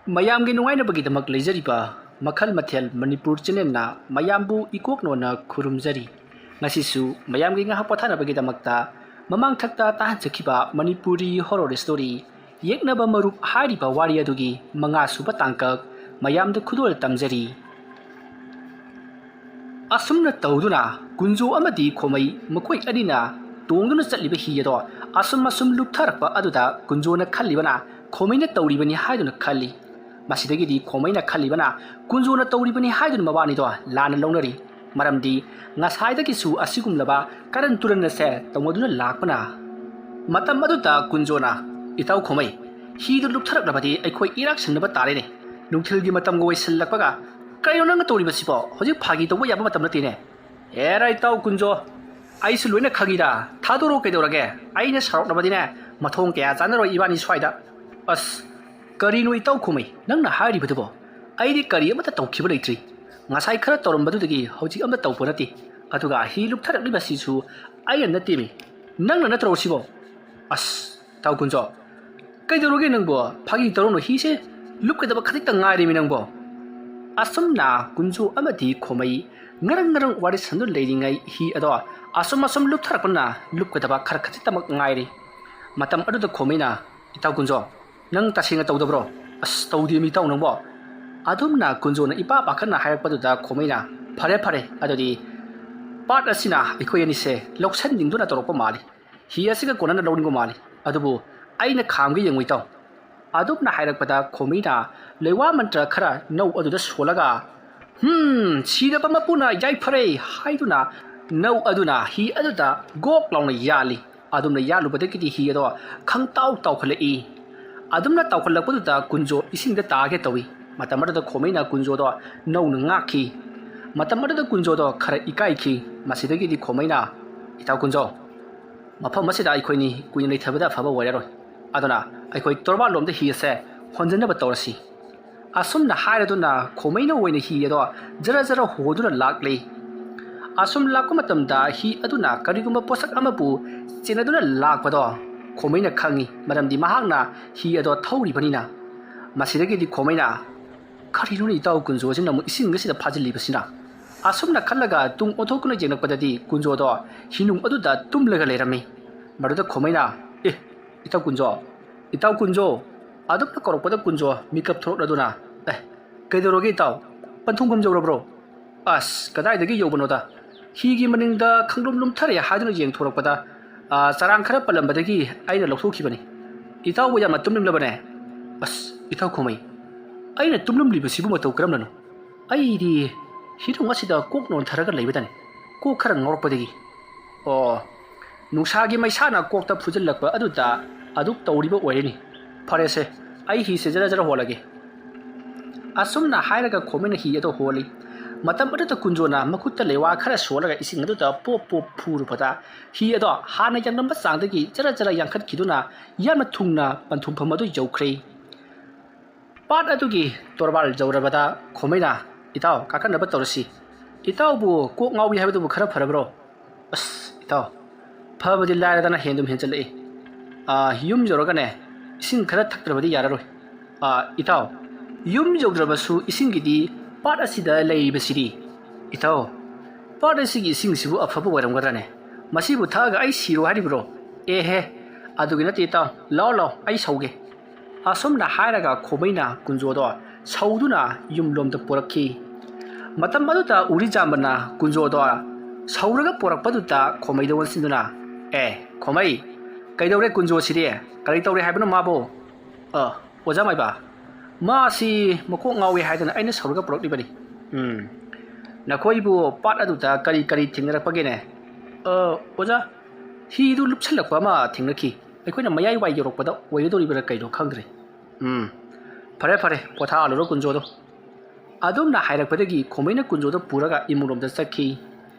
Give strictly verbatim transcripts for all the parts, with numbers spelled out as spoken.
ꯃꯌꯥꯝꯒꯤ ꯅꯨꯡꯉꯥꯏꯅꯕꯒꯤꯗꯃꯛ ꯂꯩꯖꯔꯤꯕ ꯃꯈꯜ ꯃꯊꯦꯜ ꯃꯅꯤꯄꯨꯔ ꯆꯦꯅꯦꯜꯅ ꯃꯌꯥꯝꯕꯨ ꯏꯀꯣꯛ ꯅꯣꯟꯅ ꯈꯨꯔꯨꯝꯖꯔꯤ꯫ ꯉꯁꯤꯁꯨ ꯃꯌꯥꯝꯒꯤ ꯉꯥꯏꯍꯥꯛ ꯄꯣꯊꯥꯅꯕꯒꯤꯗꯃꯛꯇ ꯃꯃꯥꯡꯊꯛꯇ ꯇꯥꯍꯟꯖꯈꯤꯕ ꯃꯅꯤꯄꯨꯔꯤ ꯍꯣꯔꯣꯔ ꯁ꯭ꯇꯣꯔꯤ ꯌꯦꯛꯅꯕ ꯃꯔꯨꯞ ꯍꯥꯏꯔꯤꯕ ꯋꯥꯔꯤ ꯑꯗꯨꯒꯤ ꯃꯉꯥ ꯁꯨꯕ ꯇꯥꯡꯀꯛ ꯃꯌꯥꯝꯗ ꯈꯨꯗꯣꯜ ꯇꯝꯖꯔꯤ꯫ ꯑꯁꯨꯝꯅ ꯇꯧꯗꯨꯅ ꯀꯨꯟꯖꯣ ꯑꯃꯗꯤ ꯈꯣꯃꯩ ꯃꯈꯣꯏ ꯑꯅꯤꯅ ꯇꯣꯡꯗꯨꯅ ꯆꯠꯂꯤꯕ ꯍꯤ ꯑꯗꯣ ꯑꯁꯨꯝ ꯑꯁꯨꯝ ꯂꯨꯞꯊꯔꯛꯄ ꯑꯗꯨꯗ ꯀꯨꯟꯖꯣꯅ ꯈꯜꯂꯤꯕꯅ ꯈꯣꯃꯩꯅ ꯇꯧꯔꯤꯕꯅꯤ ꯍꯥꯏꯗꯨꯅ ꯈꯜꯂꯤ꯫ ꯃꯁꯤꯗꯒꯤꯗꯤ ꯈꯣꯃꯩꯅ ꯈꯜꯂꯤꯕꯅ ꯀꯨꯟꯖꯣꯅ ꯇꯧꯔꯤꯕꯅꯤ ꯍꯥꯏꯗꯨꯅ ꯃꯕꯥꯅꯤꯗꯣ ꯂꯥꯟꯅ ꯂꯧꯅꯔꯤ꯫ ꯃꯔꯝꯗꯤ ꯉꯁꯥꯏꯗꯒꯤꯁꯨ ꯑꯁꯤꯒꯨꯝꯂꯕ ꯀꯔꯟ ꯇꯨꯔꯟ ꯑꯁꯦ ꯇꯧꯅꯗꯨꯅ ꯂꯥꯛꯄꯅ꯫ ꯃꯇꯝ ꯑꯗꯨꯗ ꯀꯨꯟꯖꯣꯅ, "ꯏꯇꯥꯎ ꯈꯣꯃꯩ, ꯍꯤꯗꯨ ꯂꯨꯞꯊꯔꯛꯂꯕꯗꯤ ꯑꯩꯈꯣꯏ ꯏꯔꯥꯛ ꯁꯪꯅꯕ ꯇꯥꯔꯦꯅꯦ꯫ ꯅꯨꯡꯊꯤꯜꯒꯤ ꯃꯇꯝꯒ ꯑꯣꯏꯁꯤꯜꯂꯛꯄꯒ ꯀꯔꯤꯅꯣ ꯅꯪꯅ ꯇꯧꯔꯤꯕꯁꯤꯕꯣ? ꯍꯧꯖꯤꯛ ꯐꯥꯒꯤ ꯇꯧꯕ ꯌꯥꯕ ꯃꯇꯝ ꯅꯠꯇꯦꯅꯦ꯫" "ꯑꯦꯔꯥ ꯏꯇꯥꯎ ꯀꯨꯟꯖꯣ, ꯑꯩꯁꯨ ꯂꯣꯏꯅ ꯈꯪꯉꯤꯗ꯫ ꯊꯥꯗꯣꯔꯛꯑꯣ ꯀꯩꯗꯧꯔꯒꯦ? ꯑꯩꯅ ꯁꯥꯎꯔꯛꯂꯕꯗꯤꯅꯦ ꯃꯊꯣꯡ ꯀꯌꯥ ꯆꯥꯅꯔꯣꯏ ꯏꯕꯥꯅꯤ ꯁ꯭ꯋꯥꯏꯗ꯫" "ꯑꯁ, ꯀꯔꯤꯅꯣ ꯏꯇꯥꯎ ꯈꯣꯃꯩ ꯅꯪꯅ ꯍꯥꯏꯔꯤꯕꯗꯨꯕꯣ? ꯑꯩꯗꯤ ꯀꯔꯤ ꯑꯃꯠꯇ ꯇꯧꯈꯤꯕ ꯂꯩꯇ꯭ꯔꯤ꯫ ꯉꯁꯥꯏ ꯈꯔ ꯇꯧꯔꯝꯕꯗꯨꯗꯒꯤ ꯍꯧꯖꯤꯛ ꯑꯃꯠꯇ ꯇꯧꯕ ꯅꯠꯇꯦ꯫ ꯑꯗꯨꯒ ꯍꯤ ꯂꯨꯞꯊꯔꯛꯂꯤꯕꯁꯤꯁꯨ ꯑꯩꯅ ꯅꯠꯇꯦꯃꯤ, ꯅꯪꯅ ꯅꯠꯇ꯭ꯔꯣ ꯁꯤꯕꯣ?" "ꯑꯁ, ꯏꯇꯥꯎ ꯀꯨꯟꯖꯣ, ꯀꯩꯗꯧꯔꯒꯦ ꯅꯪꯕꯣ? ꯐꯥꯒꯤ ꯇꯧꯔꯨꯅꯨ, ꯍꯤꯁꯦ ꯂꯨꯞꯀꯗꯕ ꯈꯖꯤꯛꯇ ꯉꯥꯏꯔꯦꯃꯤ ꯅꯪꯕꯣ꯫" ꯑꯁꯨꯝꯅ ꯀꯨꯟꯖꯣ ꯑꯃꯗꯤ ꯈꯣꯃꯩ ꯉꯔꯪ ꯉꯔꯪ ꯋꯥꯔꯤ ꯁꯥꯟꯅꯗꯨꯅ ꯂꯩꯔꯤꯉꯩ ꯍꯤ ꯑꯗꯣ ꯑꯁꯨꯝ ꯑꯁꯨꯝ ꯂꯨꯞꯊꯔꯛꯄꯅ ꯂꯨꯞꯀꯗꯕ ꯈꯔ ꯈꯖꯤꯛꯇꯃꯛ ꯉꯥꯏꯔꯦ꯫ ꯃꯇꯝ ꯑꯗꯨꯗ ꯈꯣꯃꯩꯅ, "ꯏꯇꯥꯎ ꯀꯨꯟꯖꯣ, ꯅꯪ ꯇꯁꯦꯡꯅ ꯇꯧꯗꯕ꯭ꯔꯣ?" "ꯑꯁ, ꯇꯧꯗꯦꯃꯤ ꯏꯇꯥꯎ ꯅꯪꯕꯣ꯫" ꯑꯗꯨꯝꯅ ꯀꯨꯟꯖꯣꯅ ꯏꯄꯥ ꯄꯥꯈꯠꯅ ꯍꯥꯏꯔꯛꯄꯗꯨꯗ ꯈꯣꯃꯩꯅ, "ꯐꯔꯦ ꯐꯔꯦ, ꯑꯗꯨꯗꯤ ꯄꯥꯠ ꯑꯁꯤꯅ ꯑꯩꯈꯣꯏ ꯑꯅꯤꯁꯦ ꯂꯧꯁꯟꯅꯤꯡꯗꯨꯅ ꯇꯧꯔꯛꯄ ꯃꯥꯜꯂꯤ꯫ ꯍꯤ ꯑꯁꯤꯒ ꯀꯣꯟꯅꯅ ꯂꯧꯅꯤꯡꯕ ꯃꯥꯜꯂꯤ꯫ ꯑꯗꯨꯕꯨ ꯑꯩꯅ ꯈꯥꯝꯒꯦ ꯌꯦꯡꯉꯨ ꯏꯇꯥꯎ꯫" ꯑꯗꯨꯝꯅ ꯍꯥꯏꯔꯛꯄꯗ ꯈꯣꯃꯩꯅ ꯂꯩꯋꯥ ꯃꯟꯇ꯭ꯔ ꯈꯔ ꯅꯧ ꯑꯗꯨꯗ ꯁꯣꯜꯂꯒ, "ꯍꯝ, ꯁꯤꯗꯕ ꯃꯄꯨꯅ ꯌꯥꯏꯐꯔꯦ" ꯍꯥꯏꯗꯨꯅ ꯅꯧ ꯑꯗꯨꯅ ꯍꯤ ꯑꯗꯨꯗ ꯒꯣꯛ ꯂꯥꯎꯅ ꯌꯥꯜꯂꯤ꯫ ꯑꯗꯨꯝꯅ ꯌꯥꯜꯂꯨꯕꯗꯒꯤꯗꯤ ꯍꯤ ꯑꯗꯣ ꯈꯪꯇꯥꯎ ꯇꯥꯎꯈꯠꯂꯛꯏ꯫ ꯑꯗꯨꯝꯅ ꯇꯥꯎꯈꯠꯂꯛꯄꯗꯨꯗ ꯀꯨꯟꯖꯣ ꯏꯁꯤꯡꯗ ꯇꯥꯒꯦ ꯇꯧꯏ꯫ ꯃꯇꯝ ꯑꯗꯨꯗ ꯈꯣꯃꯩꯅ ꯀꯨꯟꯖꯣꯗꯣ ꯅꯧꯅ ꯉꯥꯛꯈꯤ꯫ ꯃꯇꯝ ꯑꯗꯨꯗ ꯀꯨꯟꯖꯣꯗꯣ ꯈꯔ ꯏꯀꯥꯏꯈꯤ꯫ ꯃꯁꯤꯗꯒꯤꯗꯤ ꯈꯣꯃꯩꯅ, "ꯏꯇꯥꯎ ꯀꯨꯟꯖꯣ, ꯃꯐꯝ ꯑꯁꯤꯗ ꯑꯩꯈꯣꯏꯅꯤ ꯀꯨꯏꯅ ꯂꯩꯊꯕꯗ ꯑꯐꯕ ꯑꯣꯏꯔꯔꯣꯏ꯫ ꯑꯗꯨꯅ ꯑꯩꯈꯣꯏ ꯇꯣꯔꯕꯥꯟꯂꯣꯝꯗ ꯍꯤ ꯑꯁꯦ ꯍꯣꯟꯖꯤꯟꯅꯕ ꯇꯧꯔꯁꯤ꯫" ꯑꯁꯨꯝꯅ ꯍꯥꯏꯔꯗꯨꯅ ꯈꯣꯃꯩꯅ ꯑꯣꯏꯅ ꯍꯤ ꯑꯗꯣ ꯖꯔ ꯖꯔ ꯍꯣꯗꯨꯅ ꯂꯥꯛꯂꯤ꯫ ꯑꯁꯨꯝ ꯂꯥꯛꯄ ꯃꯇꯝꯗ ꯍꯤ ꯑꯗꯨꯅ ꯀꯔꯤꯒꯨꯝꯕ ꯄꯣꯠꯁꯛ ꯑꯃꯕꯨ ꯆꯦꯟꯅꯗꯨꯅ ꯂꯥꯛꯄꯗꯣ ꯈꯣꯃꯩꯅ ꯈꯪꯏ, ꯃꯔꯝꯗꯤ ꯃꯍꯥꯛꯅ ꯍꯤ ꯑꯗꯣ ꯊꯧꯔꯤꯕꯅꯤꯅ꯫ ꯃꯁꯤꯗꯒꯤꯗꯤ ꯈꯣꯃꯩꯅ, "ꯀꯔꯤꯅꯣꯅꯦ ꯏꯇꯥꯎ ꯀꯨꯟꯖꯣꯁꯤꯅ ꯑꯃꯨꯛ ꯏꯁꯤꯡ ꯑꯁꯤꯗ ꯐꯥꯖꯤꯜꯂꯤꯕꯁꯤꯅ?" ꯑꯁꯨꯝꯅ ꯈꯜꯂꯒ ꯇꯨꯡ ꯑꯣꯟꯊꯣꯛꯇꯨꯅ ꯌꯦꯡꯂꯛꯄꯗꯗꯤ ꯀꯨꯟꯖꯣꯗꯣ ꯍꯤꯅꯨꯡ ꯑꯗꯨꯗ ꯇꯨꯝꯂꯒ ꯂꯩꯔꯝꯃꯤ꯫ ꯃꯗꯨꯗ ꯈꯣꯃꯩꯅ, "ꯑꯦ, ꯏꯇꯥꯎ ꯀꯨꯟꯖꯣ, ꯏꯇꯥꯎ ꯀꯨꯟꯖꯣ!" ꯑꯗꯨꯝꯅ ꯀꯧꯔꯛꯄꯗ ꯀꯨꯟꯖꯣ ꯃꯤꯀꯞ ꯊꯣꯛꯂꯛꯂꯗꯨꯅ, "ꯑꯦ, ꯀꯩꯗꯧꯔꯒꯦ ꯏꯇꯥꯎ? ꯄꯟꯊꯨꯡꯐꯝ ꯌꯧꯔꯕ꯭ꯔꯣ? ꯑꯁ, ꯀꯗꯥꯏꯗꯒꯤ ꯌꯧꯕꯅꯣꯗ? ꯍꯤꯒꯤ ꯃꯅꯤꯡꯗ ꯈꯪꯂꯨꯝ ꯂꯨꯝꯊꯔꯦ ꯍꯥꯏꯗꯨꯅ ꯌꯦꯡꯊꯣꯔꯛꯄꯗ, ꯑ, ꯆꯔꯥꯡ ꯈꯔ ꯄꯜꯂꯝꯕꯗꯒꯤ ꯑꯩꯅ ꯂꯧꯊꯣꯛꯈꯤꯕꯅꯤ꯫ ꯏꯇꯥꯎꯕꯨ ꯌꯥꯝꯅ ꯇꯨꯝꯅꯤꯡꯂꯕꯅꯦ?" "ꯑꯁ, ꯏꯇꯥꯎ ꯈꯣꯃꯩ, ꯑꯩꯅ ꯇꯨꯝꯂꯝꯂꯤꯕꯁꯤꯕꯨ ꯃꯇꯧ ꯀꯔꯝꯅꯅꯣ? ꯑꯩꯗꯤ ꯍꯤꯅꯨꯡ ꯑꯁꯤꯗ ꯀꯣꯛ ꯅꯣꯟꯊꯔꯒ ꯂꯩꯕꯗꯅꯤ, ꯀꯣꯛ ꯈꯔ ꯉꯥꯎꯔꯛꯄꯗꯒꯤ꯫ ꯑꯣ, ꯅꯨꯡꯁꯥꯒꯤ ꯃꯩꯁꯥꯅ ꯀꯣꯛꯇ ꯐꯨꯖꯤꯜꯂꯛꯄ ꯑꯗꯨꯗ ꯑꯗꯨꯛ ꯇꯧꯔꯤꯕ ꯑꯣꯏꯔꯦꯅꯤ꯫ ꯐꯔꯦꯁꯦ, ꯑꯩ ꯍꯤꯁꯦ ꯖꯔ ꯖꯔ ꯍꯣꯜꯂꯒꯦ꯫" ꯑꯁꯨꯝꯅ ꯍꯥꯏꯔꯒ ꯈꯣꯃꯩꯅ ꯍꯤ ꯑꯗꯨ ꯍꯣꯜꯂꯤ꯫ ꯃꯇꯝ ꯑꯗꯨꯗ ꯀꯨꯟꯖꯣꯅ ꯃꯈꯨꯠꯇ ꯂꯩꯋꯥ ꯈꯔ ꯁꯣꯜꯂꯒ ꯏꯁꯤꯡ ꯑꯗꯨꯗ ꯄꯣꯞ ꯄꯣꯞ ꯐꯨꯔꯨꯕꯗ ꯍꯤ ꯑꯗꯣ ꯍꯥꯟꯅ ꯌꯥꯡꯂꯝꯕ ꯆꯥꯡꯗꯒꯤ ꯖꯔ ꯖꯔ ꯌꯥꯡꯈꯠꯈꯤꯗꯨꯅ ꯌꯥꯝꯅ ꯊꯨꯡꯅ ꯄꯟꯊꯨꯡꯐꯝ ꯑꯗꯨ ꯌꯧꯈ꯭ꯔꯦ꯫ ꯄꯥꯠ ꯑꯗꯨꯒꯤ ꯇꯣꯔꯕꯥꯜ ꯌꯧꯔꯕꯗ ꯈꯣꯃꯩꯅ, "ꯏꯇꯥꯎ, ꯀꯥꯈꯠꯅꯕ ꯇꯧꯔꯁꯤ꯫ ꯏꯇꯥꯎꯕꯨ ꯀꯣꯛ ꯉꯥꯎꯏ ꯍꯥꯏꯕꯗꯨꯕꯨ ꯈꯔ ꯐꯔꯕ꯭ꯔꯣ?" "ꯑꯁ, ꯏꯇꯥꯎ, ꯐꯕꯗꯤ ꯂꯥꯏꯔꯗꯅ ꯍꯦꯟꯗꯨꯝ ꯍꯦꯟꯖꯜꯂꯛꯏ꯫ ꯑꯥ, ꯌꯨꯝ ꯌꯧꯔꯒꯅꯦ, ꯏꯁꯤꯡ ꯈꯔ ꯊꯛꯇ꯭ꯔꯕꯗꯤ ꯌꯥꯔꯔꯣꯏ꯫ ꯑꯥ, ꯏꯇꯥꯎ, ꯌꯨꯝ ꯌꯧꯗ꯭ꯔꯕꯁꯨ ꯏꯁꯤꯡꯒꯤꯗꯤ ꯄꯥꯠ ꯑꯁꯤꯗ ꯂꯩꯔꯤꯕꯁꯤꯗꯤ꯫ ꯏꯇꯥꯎ, ꯄꯥꯠ ꯑꯁꯤꯒꯤ ꯏꯁꯤꯡꯁꯤꯕꯨ ꯑꯐꯕ ꯑꯣꯏꯔꯝꯒꯗ꯭ꯔꯅꯦ? ꯃꯁꯤꯕꯨ ꯊꯛꯑꯒ ꯑꯩ ꯁꯤꯔꯣ ꯍꯥꯏꯔꯤꯕ꯭ꯔꯣ? ꯑꯦꯍꯦ, ꯑꯗꯨꯒꯤ ꯅꯠꯇꯦ ꯏꯇꯥꯎ, ꯂꯥꯛꯑꯣ ꯂꯥꯛꯑꯣ, ꯑꯩ ꯁꯧꯒꯦ꯫" ꯑꯁꯨꯝꯅ ꯍꯥꯏꯔꯒ ꯈꯣꯃꯩꯅ ꯀꯨꯟꯖꯣꯗꯣ ꯁꯧꯗꯨꯅ ꯌꯨꯝꯂꯣꯝꯗ ꯄꯨꯔꯛꯈꯤ꯫ ꯃꯇꯝ ꯑꯗꯨꯗ ꯎꯔꯤꯖꯥꯝꯕꯅ ꯀꯨꯟꯖꯣꯗꯣ ꯁꯧꯔꯒ ꯄꯨꯔꯛꯄꯗꯨꯗ ꯈꯣꯃꯩꯗ ꯑꯣꯟꯁꯤꯟꯗꯨꯅ, "ꯑꯦ, ꯈꯣꯃꯩ, ꯀꯩꯗꯧꯔꯦ ꯀꯨꯟꯖꯣꯁꯤꯗꯤ? ꯀꯔꯤ ꯇꯧꯔꯦ ꯍꯥꯏꯕꯅꯣ ꯃꯥꯕꯨ?" "ꯑ, ꯑꯣꯖꯥ ꯃꯥꯏꯕ, ꯃꯥꯁꯤ ꯃꯀꯣꯛ ꯉꯥꯎꯏ ꯍꯥꯏꯗꯅ ꯑꯩꯅ ꯁꯧꯔꯒ ꯄꯨꯔꯛꯂꯤꯕꯅꯤ꯫" "ꯎꯝ, ꯅꯈꯣꯏꯕꯨ ꯄꯥꯠ ꯑꯗꯨꯗ ꯀꯔꯤ ꯀꯔꯤ ꯊꯦꯡꯅꯔꯛꯄꯒꯦꯅꯦ?" "ꯑ, ꯑꯣꯖꯥ, ꯍꯤꯗꯨ ꯂꯨꯞꯁꯜꯂꯛꯄ ꯑꯃ ꯊꯦꯡꯅꯈꯤ꯫ ꯑꯩꯈꯣꯏꯅ ꯃꯌꯥꯏ ꯋꯥꯏ ꯌꯧꯔꯛꯄꯗ ꯑꯣꯏꯒꯗꯧꯔꯤꯕ꯭ꯔꯥ ꯀꯩꯅꯣ ꯈꯪꯗ꯭ꯔꯦ꯫" "ꯎꯝ, ꯐꯔꯦ ꯐꯔꯦ, ꯄꯣꯊꯥꯍꯜꯂꯨꯔꯣ ꯀꯨꯟꯖꯣꯗꯣ꯫" ꯑꯗꯨꯝꯅ ꯍꯥꯏꯔꯛꯄꯗꯒꯤ ꯈꯣꯃꯩꯅ ꯀꯨꯟꯖꯣꯗꯣ ꯄꯨꯔꯒ ꯏꯃꯨꯡꯂꯣꯝꯗ ꯆꯠꯈꯤ꯫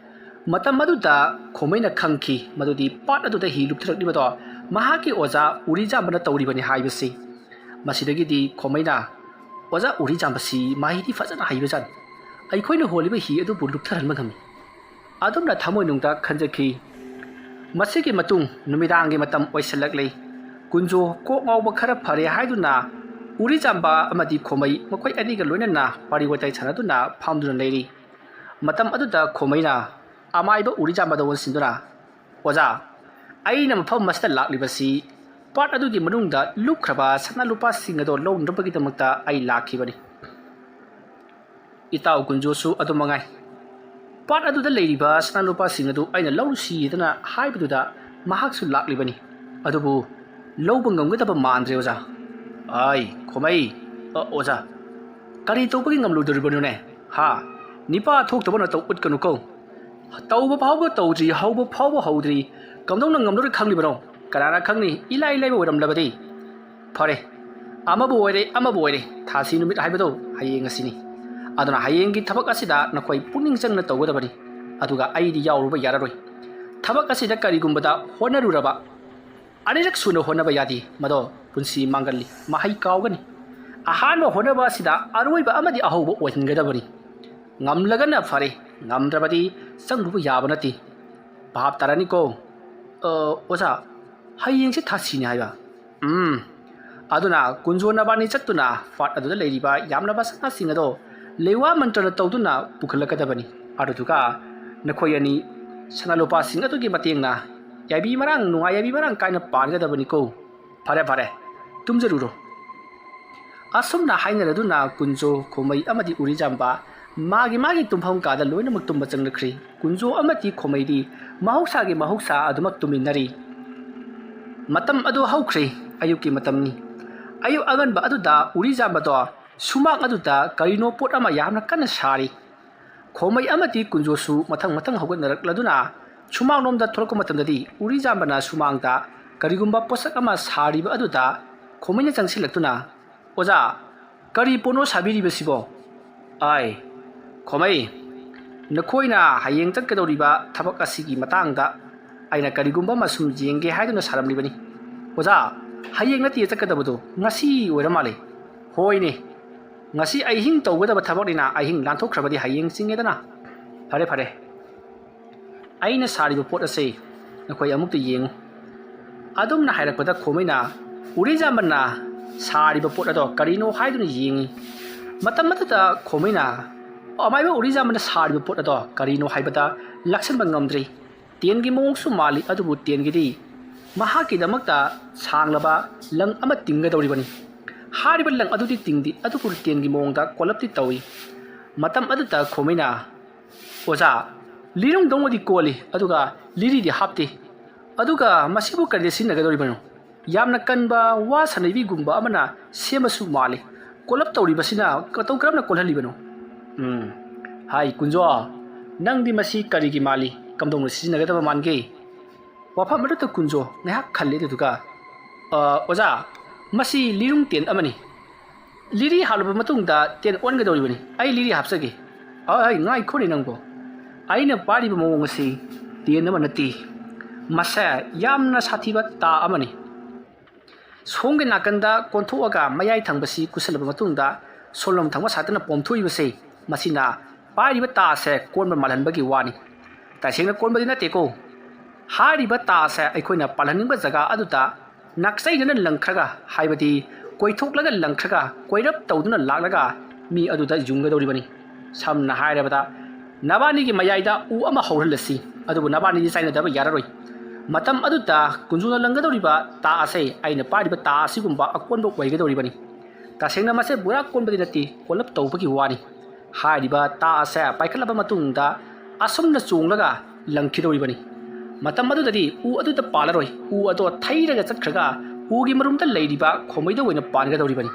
ꯃꯇꯝ ꯑꯗꯨꯗ ꯈꯣꯃꯩꯅ ꯈꯪꯈꯤ ꯃꯗꯨꯗꯤ ꯄꯥꯠ ꯑꯗꯨꯗ ꯍꯤ ꯂꯨꯞꯊꯔꯛꯂꯤꯕꯗꯣ ꯃꯍꯥꯛꯀꯤ ꯑꯣꯖꯥ ꯎꯔꯤꯖꯥꯝꯕꯅ ꯇꯧꯔꯤꯕꯅꯤ ꯍꯥꯏꯕꯁꯤ꯫ ꯃꯁꯤꯗꯒꯤꯗꯤ ꯈꯣꯃꯩꯅ, "ꯑꯣꯖꯥ ꯎꯔꯤꯖꯥꯝꯕꯁꯤ ꯃꯍꯩꯗꯤ ꯐꯖꯅ ꯍꯩꯕꯖꯥꯠꯅꯤ꯫ ꯑꯩꯈꯣꯏꯅ ꯍꯣꯜꯂꯤꯕ ꯍꯤ ꯑꯗꯨꯕꯨ ꯂꯨꯞꯊꯍꯟꯕ ꯉꯝꯃꯤ꯫" ꯑꯗꯨꯝꯅ ꯊꯃꯣꯏꯅꯨꯡꯗ ꯈꯟꯖꯈꯤ꯫ ꯃꯁꯤꯒꯤ ꯃꯇꯨꯡ ꯅꯨꯃꯤꯗꯥꯡꯒꯤ ꯃꯇꯝ ꯑꯣꯏꯁꯤꯜꯂꯛꯂꯤ꯫ ꯀꯨꯟꯖꯣ ꯀꯣꯛ ꯉꯥꯎꯕ ꯈꯔ ꯐꯔꯦ ꯍꯥꯏꯗꯨꯅ ꯎꯔꯤꯖꯥꯝꯕ ꯑꯃꯗꯤ ꯈꯣꯃꯩ ꯃꯈꯣꯏ ꯑꯅꯤꯒ ꯂꯣꯏꯅꯅ ꯋꯥꯔꯤ ꯋꯥꯇꯥꯏ ꯁꯥꯟꯅꯗꯨꯅ ꯐꯝꯗꯨꯅ ꯂꯩꯔꯤ꯫ ꯃꯇꯝ ꯑꯗꯨꯗ ꯈꯣꯃꯩꯅ ꯑꯃꯥꯏꯕ ꯎꯔꯤꯖꯥꯝꯕꯗ ꯑꯣꯟꯁꯤꯟꯗꯨꯅ, "ꯑꯣꯖꯥ, ꯑꯩꯅ ꯃꯐꯝ ꯑꯁꯤꯗ ꯂꯥꯛꯂꯤꯕꯁꯤ ꯄꯥꯠ ꯑꯗꯨꯒꯤ ꯃꯅꯨꯡꯗ ꯂꯨꯞꯈ꯭ꯔꯕ ꯁꯅꯥ ꯂꯨꯄꯥꯁꯤꯡ ꯑꯗꯣ ꯂꯧꯅꯕꯒꯤꯗꯃꯛꯇ ꯑꯩ ꯂꯥꯛꯈꯤꯕꯅꯤ꯫ ꯏꯇꯥꯎ ꯀꯨꯟꯖꯣꯁꯨ ꯑꯗꯨ ꯃꯉꯥꯏ꯫ ꯄꯥꯠ ꯑꯗꯨꯗ ꯂꯩꯔꯤꯕ ꯁꯅꯥ ꯂꯨꯄꯥꯁꯤꯡ ꯑꯗꯨ ꯑꯩꯅ ꯂꯧꯔꯨꯁꯤꯗꯅ ꯍꯥꯏꯕꯗꯨꯗ ꯃꯍꯥꯛꯁꯨ ꯂꯥꯛꯂꯤꯕꯅꯤ꯫ ꯑꯗꯨꯕꯨ ꯂꯧꯕ ꯉꯝꯒꯗꯕ ꯃꯥꯟꯗ꯭ꯔꯦ, ꯑꯣꯖꯥ꯫" "ꯑꯥꯏ, ꯈꯣꯃꯩ, ꯑ, ꯑꯣꯖꯥ, ꯀꯔꯤ ꯇꯧꯕꯒꯤ ꯉꯝꯂꯣꯏꯗꯣꯔꯤꯕꯅꯣꯅꯦ? ꯍꯥ? ꯅꯤꯄꯥ ꯊꯣꯛꯇꯕ ꯅꯇꯧ ꯎꯠꯀꯅꯨꯀꯣ꯫ ꯇꯧꯕ ꯐꯥꯎꯕ ꯇꯧꯗ꯭ꯔꯤ, ꯍꯧꯕ ꯐꯥꯎꯕ ꯍꯧꯗ꯭ꯔꯤ, ꯀꯝꯗꯧꯅ ꯉꯝꯂꯣꯏ ꯈꯪꯂꯤꯕꯅꯣ? ꯀꯅꯥꯅ ꯈꯪꯅꯤ, ꯏꯂꯥꯏ ꯂꯥꯏꯕ ꯑꯣꯏꯔꯝꯂꯕꯗꯤ? ꯐꯔꯦ, ꯑꯃꯕꯨ ꯑꯣꯏꯔꯦ, ꯑꯃꯕꯨ ꯑꯣꯏꯔꯦ, ꯊꯥꯁꯤ ꯅꯨꯃꯤꯠ ꯍꯥꯏꯕꯗꯣ ꯍꯌꯦꯡ ꯑꯁꯤꯅꯤ꯫ ꯑꯗꯨꯅ ꯍꯌꯦꯡꯒꯤ ꯊꯕꯛ ꯑꯁꯤꯗ ꯅꯈꯣꯏ ꯄꯨꯛꯅꯤꯡ ꯆꯪꯅ ꯇꯧꯒꯗꯕꯅꯤ꯫ ꯑꯗꯨꯒ ꯑꯩꯗꯤ ꯌꯥꯎꯔꯨꯕ ꯌꯥꯔꯔꯣꯏ꯫ ꯊꯕꯛ ꯑꯁꯤꯗ ꯀꯔꯤꯒꯨꯝꯕꯗ ꯍꯣꯠꯅꯔꯨꯔꯕ, ꯑꯅꯤꯔꯛ ꯁꯨꯅ ꯍꯣꯠꯅꯕ ꯌꯥꯗꯦ, ꯃꯗꯣ ꯄꯨꯟꯁꯤ ꯃꯥꯡꯒꯜꯂꯤ, ꯃꯍꯩ ꯀꯥꯎꯒꯅꯤ꯫ ꯑꯍꯥꯟꯕ ꯍꯣꯠꯅꯕ ꯑꯁꯤꯗ ꯑꯔꯣꯏꯕ ꯑꯃꯗꯤ ꯑꯍꯧꯕ ꯑꯣꯏꯍꯟꯒꯗꯕꯅꯤ꯫ ꯉꯝꯂꯒꯅ ꯐꯔꯦ, ꯉꯝꯗ꯭ꯔꯕꯗꯤ ꯆꯪꯂꯨꯕ ꯌꯥꯕ ꯅꯠꯇꯦ꯫ ꯚꯥꯞ ꯇꯥꯔꯅꯤꯀꯣ?" "ꯑ, ꯑꯣꯖꯥ, ꯍꯌꯦꯡꯁꯦ ꯊꯥꯁꯤꯅꯤ ꯍꯥꯏꯕ?" "ꯎꯝ꯫ ꯑꯗꯨꯅ ꯀꯨꯟꯖꯣ ꯅꯕꯥꯅꯤ ꯆꯠꯇꯨꯅ ꯄꯥꯠ ꯑꯗꯨꯗ ꯂꯩꯔꯤꯕ ꯌꯥꯝꯂꯕ ꯁꯅꯥꯁꯤꯡ ꯑꯗꯣ ꯂꯩꯋꯥ ꯃꯟꯇ꯭ꯔꯅ ꯇꯧꯗꯨꯅ ꯄꯨꯈꯠꯂꯛꯀꯗꯕꯅꯤ꯫ ꯑꯗꯨꯗꯨꯒ ꯅꯈꯣꯏ ꯑꯅꯤ ꯁꯅꯥ ꯂꯨꯄꯥꯁꯤꯡ ꯑꯗꯨꯒꯤ ꯃꯇꯦꯡꯅ ꯌꯥꯏꯕꯤ ꯃꯔꯥꯡ ꯅꯨꯡꯉꯥꯏ, ꯌꯥꯏꯕꯤ ꯃꯔꯥꯡ ꯀꯥꯏꯅ ꯄꯥꯟꯒꯗꯕꯅꯤꯀꯣ꯫ ꯐꯔꯦ, ꯐꯔꯦ, ꯇꯨꯝꯖꯔꯨꯔꯣ꯫" ꯑꯁꯨꯝꯅ ꯍꯥꯏꯅꯔꯗꯨꯅ ꯀꯨꯟꯖꯣ, ꯈꯣꯃꯩ ꯑꯃꯗꯤ ꯎꯔꯤꯖꯥꯝꯕ ꯃꯥꯒꯤ ꯃꯥꯒꯤ ꯇꯨꯝꯐꯝ ꯀꯥꯗ ꯂꯣꯏꯅꯃꯛ ꯇꯨꯝꯕ ꯆꯪꯂꯛꯈ꯭ꯔꯤ꯫ ꯀꯨꯟꯖꯣ ꯑꯃꯗꯤ ꯈꯣꯃꯩꯗꯤ ꯃꯍꯧꯁꯥꯒꯤ ꯃꯍꯧꯁꯥ ꯑꯗꯨꯃꯛ ꯇꯨꯝꯃꯤꯟꯅꯔꯤ꯫ ꯃꯇꯝ ꯑꯗꯨ ꯍꯧꯈ꯭ꯔꯦ, ꯑꯌꯨꯛꯀꯤ ꯃꯇꯝꯅꯤ꯫ ꯑꯌꯨꯛ ꯑꯉꯟꯕ ꯑꯗꯨꯗ ꯎꯔꯤꯖꯥꯝꯕꯗꯣ ꯁꯨꯃꯥꯡ ꯑꯗꯨꯗ ꯀꯔꯤꯅꯣ ꯄꯣꯠ ꯑꯃ ꯌꯥꯝꯅ ꯀꯟꯅ ꯁꯥꯔꯤ꯫ ꯈꯣꯃꯩ ꯑꯃꯗꯤ ꯀꯨꯟꯖꯣꯁꯨ ꯃꯊꯪ ꯃꯊꯪ ꯍꯧꯒꯠꯅꯔꯛꯂꯗꯨꯅ ꯁꯨꯃꯥꯡꯂꯣꯝꯗ ꯊꯣꯛꯂꯛꯄ ꯃꯇꯝꯗꯗꯤ ꯎꯔꯤꯖꯥꯝꯕꯅ ꯁꯨꯃꯥꯡꯗ ꯀꯔꯤꯒꯨꯝꯕ ꯄꯣꯠꯁꯛ ꯑꯃ ꯁꯥꯔꯤꯕ ꯑꯗꯨꯗ ꯈꯣꯃꯩꯅ ꯆꯪꯁꯤꯜꯂꯛꯇꯨꯅ, "ꯑꯣꯖꯥ, ꯀꯔꯤ ꯄꯣꯠꯅꯣ ꯁꯥꯕꯤꯔꯤꯕꯁꯤꯕꯣ?" "ꯑꯥꯏ, ꯈꯣꯃꯩ, ꯅꯈꯣꯏꯅ ꯍꯌꯦꯡ ꯆꯠꯀꯗꯧꯔꯤꯕ ꯊꯕꯛ ꯑꯁꯤꯒꯤ ꯃꯇꯥꯡꯗ ꯑꯩꯅ ꯀꯔꯤꯒꯨꯝꯕ ꯑꯃ ꯁꯨꯝ ꯌꯦꯡꯒꯦ ꯍꯥꯏꯗꯨꯅ ꯁꯥꯔꯝꯂꯤꯕꯅꯤ꯫ ꯑꯣꯖꯥ, ꯍꯌꯦꯡ ꯅꯠꯇꯦ ꯆꯠꯀꯗꯕꯗꯣ, ꯉꯁꯤ ꯑꯣꯏꯔ ꯃꯥꯜꯂꯦ꯫ ꯍꯣꯏꯅꯦ, ꯉꯁꯤ ꯑꯍꯤꯡ ꯇꯧꯒꯗꯕ ꯊꯕꯛꯅꯤꯅ ꯑꯍꯤꯡ ꯂꯥꯟꯊꯣꯛꯈ꯭ꯔꯕꯗꯤ ꯍꯌꯦꯡ ꯆꯤꯡꯉꯦꯗꯅ꯫ ꯐꯔꯦ, ꯐꯔꯦ, ꯑꯩꯅ ꯁꯥꯔꯤꯕ ꯄꯣꯠ ꯑꯁꯦ ꯅꯈꯣꯏ ꯑꯃꯨꯛꯇ ꯌꯦꯡꯉꯨ꯫" ꯑꯗꯨꯝꯅ ꯍꯥꯏꯔꯛꯄꯗ ꯈꯣꯃꯩꯅ ꯎꯔꯤꯖꯥꯝꯕꯅ ꯁꯥꯔꯤꯕ ꯄꯣꯠ ꯑꯗꯣ ꯀꯔꯤꯅꯣ ꯍꯥꯏꯗꯨꯅ ꯌꯦꯡꯉꯤ꯫ ꯃꯇꯝ ꯑꯗꯨꯗ ꯈꯣꯃꯩꯅ ꯑꯃꯥꯏꯕ ꯎꯔꯤꯖꯥꯝꯕꯅ ꯁꯥꯔꯤꯕ ꯄꯣꯠ ꯑꯗꯣ ꯀꯔꯤꯅꯣ ꯍꯥꯏꯕꯗ ꯂꯥꯛꯁꯟꯕ ꯉꯝꯗ꯭ꯔꯤ꯫ ꯇꯦꯟꯒꯤ ꯃꯑꯣꯡꯁꯨ ꯃꯥꯜꯂꯤ, ꯑꯗꯨꯕꯨ ꯇꯦꯟꯒꯤꯗꯤ ꯃꯍꯥꯛꯀꯤꯗꯃꯛꯇ ꯁꯥꯡꯂꯕ ꯂꯪ ꯑꯃ ꯇꯤꯡꯒꯗꯧꯔꯤꯕꯅꯤ꯫ ꯍꯥꯏꯔꯤꯕ ꯂꯪ ꯑꯗꯨꯗꯤ ꯇꯤꯡꯗꯦ, ꯑꯗꯨꯕꯨ ꯇꯦꯟꯒꯤ ꯃꯑꯣꯡꯗ ꯀꯣꯜꯂꯞꯇꯤ ꯇꯧꯏ꯫ ꯃꯇꯝ ꯑꯗꯨꯗ ꯈꯣꯃꯩꯅ, "ꯑꯣꯖꯥ, ꯂꯤꯔꯨꯡꯗꯧꯅꯗꯤ ꯀꯣꯜꯂꯤ, ꯑꯗꯨꯒ ꯂꯤꯔꯤꯗꯤ ꯍꯥꯞꯇꯦ꯫ ꯑꯗꯨꯒ ꯃꯁꯤꯕꯨ ꯀꯔꯤꯗ ꯁꯤꯖꯤꯟꯅꯒꯗꯧꯔꯤꯕꯅꯣ? ꯌꯥꯝꯅ ꯀꯟꯕ ꯋꯥ ꯁꯥꯟꯅꯕꯤꯒꯨꯝꯕ ꯑꯃꯅ ꯁꯦꯝꯕꯁꯨ ꯃꯥꯜꯂꯤ꯫ ꯀꯣꯜꯂꯞ ꯇꯧꯔꯤꯕꯁꯤꯅ ꯃꯇꯧ ꯀꯔꯝꯅ ꯀꯣꯜꯍꯜꯂꯤꯕꯅꯣ?" ꯎꯝ, ꯍꯥꯏ ꯀꯨꯟꯖꯣ, ꯅꯪꯗꯤ ꯃꯁꯤ ꯀꯔꯤꯒꯤ ꯃꯥꯜꯂꯤ? ꯀꯝꯗꯧꯅ ꯁꯤꯖꯤꯟꯅꯒꯗꯕ ꯃꯥꯟꯒꯦ? ꯋꯥꯐꯝ ꯑꯗꯨꯗ ꯀꯨꯟꯖꯣ ꯉꯥꯏꯍꯥꯛ ꯈꯜꯂꯤ, ꯑꯗꯨꯗꯨꯒ, "ꯑ, ꯑꯣꯖꯥ, ꯃꯁꯤ ꯂꯤꯔꯨꯡ ꯇꯦꯟ ꯑꯃꯅꯤ꯫ ꯂꯤꯔꯤ ꯍꯥꯞꯂꯕ ꯃꯇꯨꯡꯗ ꯇꯦꯟ ꯑꯣꯟꯒꯗꯧꯔꯤꯕꯅꯤ꯫ ꯑꯩ ꯂꯤꯔꯤ ꯍꯥꯞꯆꯒꯦ꯫" "ꯑ, ꯑꯩ ꯉꯥꯏꯈꯣꯅꯦ ꯅꯪꯕꯣ꯫ ꯑꯩꯅ ꯄꯥꯏꯔꯤꯕ ꯃꯑꯣꯡ ꯑꯁꯤ ꯇꯦꯟ ꯑꯃ ꯅꯠꯇꯦ꯫ ꯃꯁꯦ ꯌꯥꯝꯅ ꯁꯥꯊꯤꯕ ꯇꯥ ꯑꯃꯅꯤ꯫ ꯁꯣꯝꯒꯤ ꯅꯥꯀꯟꯗ ꯀꯣꯟꯊꯣꯛꯑꯒ ꯃꯌꯥꯏ ꯊꯪꯕꯁꯤ ꯀꯨꯁꯜꯂꯕ ꯃꯇꯨꯡꯗ ꯁꯣꯝꯂꯣꯝ ꯊꯪꯕ ꯁꯥꯏꯠꯇꯅ ꯄꯣꯝꯊꯣꯛꯏꯕꯁꯦ, ꯃꯁꯤꯅ ꯄꯥꯏꯔꯤꯕ ꯇꯥ ꯑꯁꯦ ꯀꯣꯟꯕ ꯃꯥꯜꯍꯟꯕꯒꯤ ꯋꯥꯅꯤ꯫ ꯇꯁꯦꯡꯅ ꯀꯣꯟꯕꯗꯤ ꯅꯠꯇꯦꯀꯣ꯫ ꯍꯥꯏꯔꯤꯕ ꯇꯥ ꯑꯁꯦ ꯑꯩꯈꯣꯏꯅ ꯄꯥꯜꯍꯟꯅꯤꯡꯕ ꯖꯒꯥ ꯑꯗꯨꯗ ꯅꯥꯛꯆꯩꯗꯨꯅ ꯂꯪꯈ꯭ꯔꯒ, ꯍꯥꯏꯕꯗꯤ ꯀꯣꯏꯊꯣꯛꯂꯒ ꯂꯪꯈ꯭ꯔꯒ, ꯀꯣꯏꯔꯞ ꯇꯧꯗꯨꯅ ꯂꯥꯛꯂꯒ ꯃꯤ ꯑꯗꯨꯗ ꯌꯨꯡꯒꯗꯧꯔꯤꯕꯅꯤ꯫ ꯁꯝꯅ ꯍꯥꯏꯔꯕꯗ, ꯅꯕꯥꯅꯤꯒꯤ ꯃꯌꯥꯏꯗ ꯎ ꯑꯃ ꯍꯧꯍꯜꯂꯁꯤ, ꯑꯗꯨꯕꯨ ꯅꯕꯥꯅꯤꯗꯤ ꯆꯥꯏꯅꯗꯕ ꯌꯥꯔꯔꯣꯏ꯫ ꯃꯇꯝ ꯑꯗꯨꯗ ꯀꯨꯟꯖꯨꯅ ꯂꯪꯒꯗꯧꯔꯤꯕ ꯇꯥ ꯑꯁꯦ ꯑꯩꯅ ꯄꯥꯏꯔꯤꯕ ꯇꯥ ꯑꯁꯤꯒꯨꯝꯕ ꯑꯀꯣꯟꯕ ꯑꯣꯏꯒꯗꯧꯔꯤꯕꯅꯤ꯫ ꯇꯁꯦꯡꯅ ꯃꯁꯦ ꯄꯨꯔꯥ ꯀꯣꯟꯕꯗꯤ ꯅꯠꯇꯦ, ꯀꯣꯜꯂꯞ ꯇꯧꯕꯒꯤ ꯋꯥꯅꯤ꯫ ꯍꯥꯏꯔꯤꯕ ꯇꯥ ꯑꯁꯦ ꯄꯥꯏꯈꯠꯂꯕ ꯃꯇꯨꯡꯗ ꯑꯁꯨꯝꯅ ꯆꯣꯡꯂꯒ ꯂꯪꯈꯤꯗꯧꯔꯤꯕꯅꯤ꯫ ꯃꯇꯝ ꯑꯗꯨꯗꯗꯤ ꯎ ꯑꯗꯨꯗ ꯄꯥꯜꯂꯔꯣꯏ, ꯎ ꯑꯗꯣ ꯊꯩꯔꯒ ꯆꯠꯈ꯭ꯔꯒ ꯎꯒꯤ ꯃꯔꯨꯝꯗ ꯂꯩꯔꯤꯕ ꯈꯣꯃꯩꯗ ꯑꯣꯏꯅ ꯄꯥꯟꯒꯗꯧꯔꯤꯕꯅꯤ꯫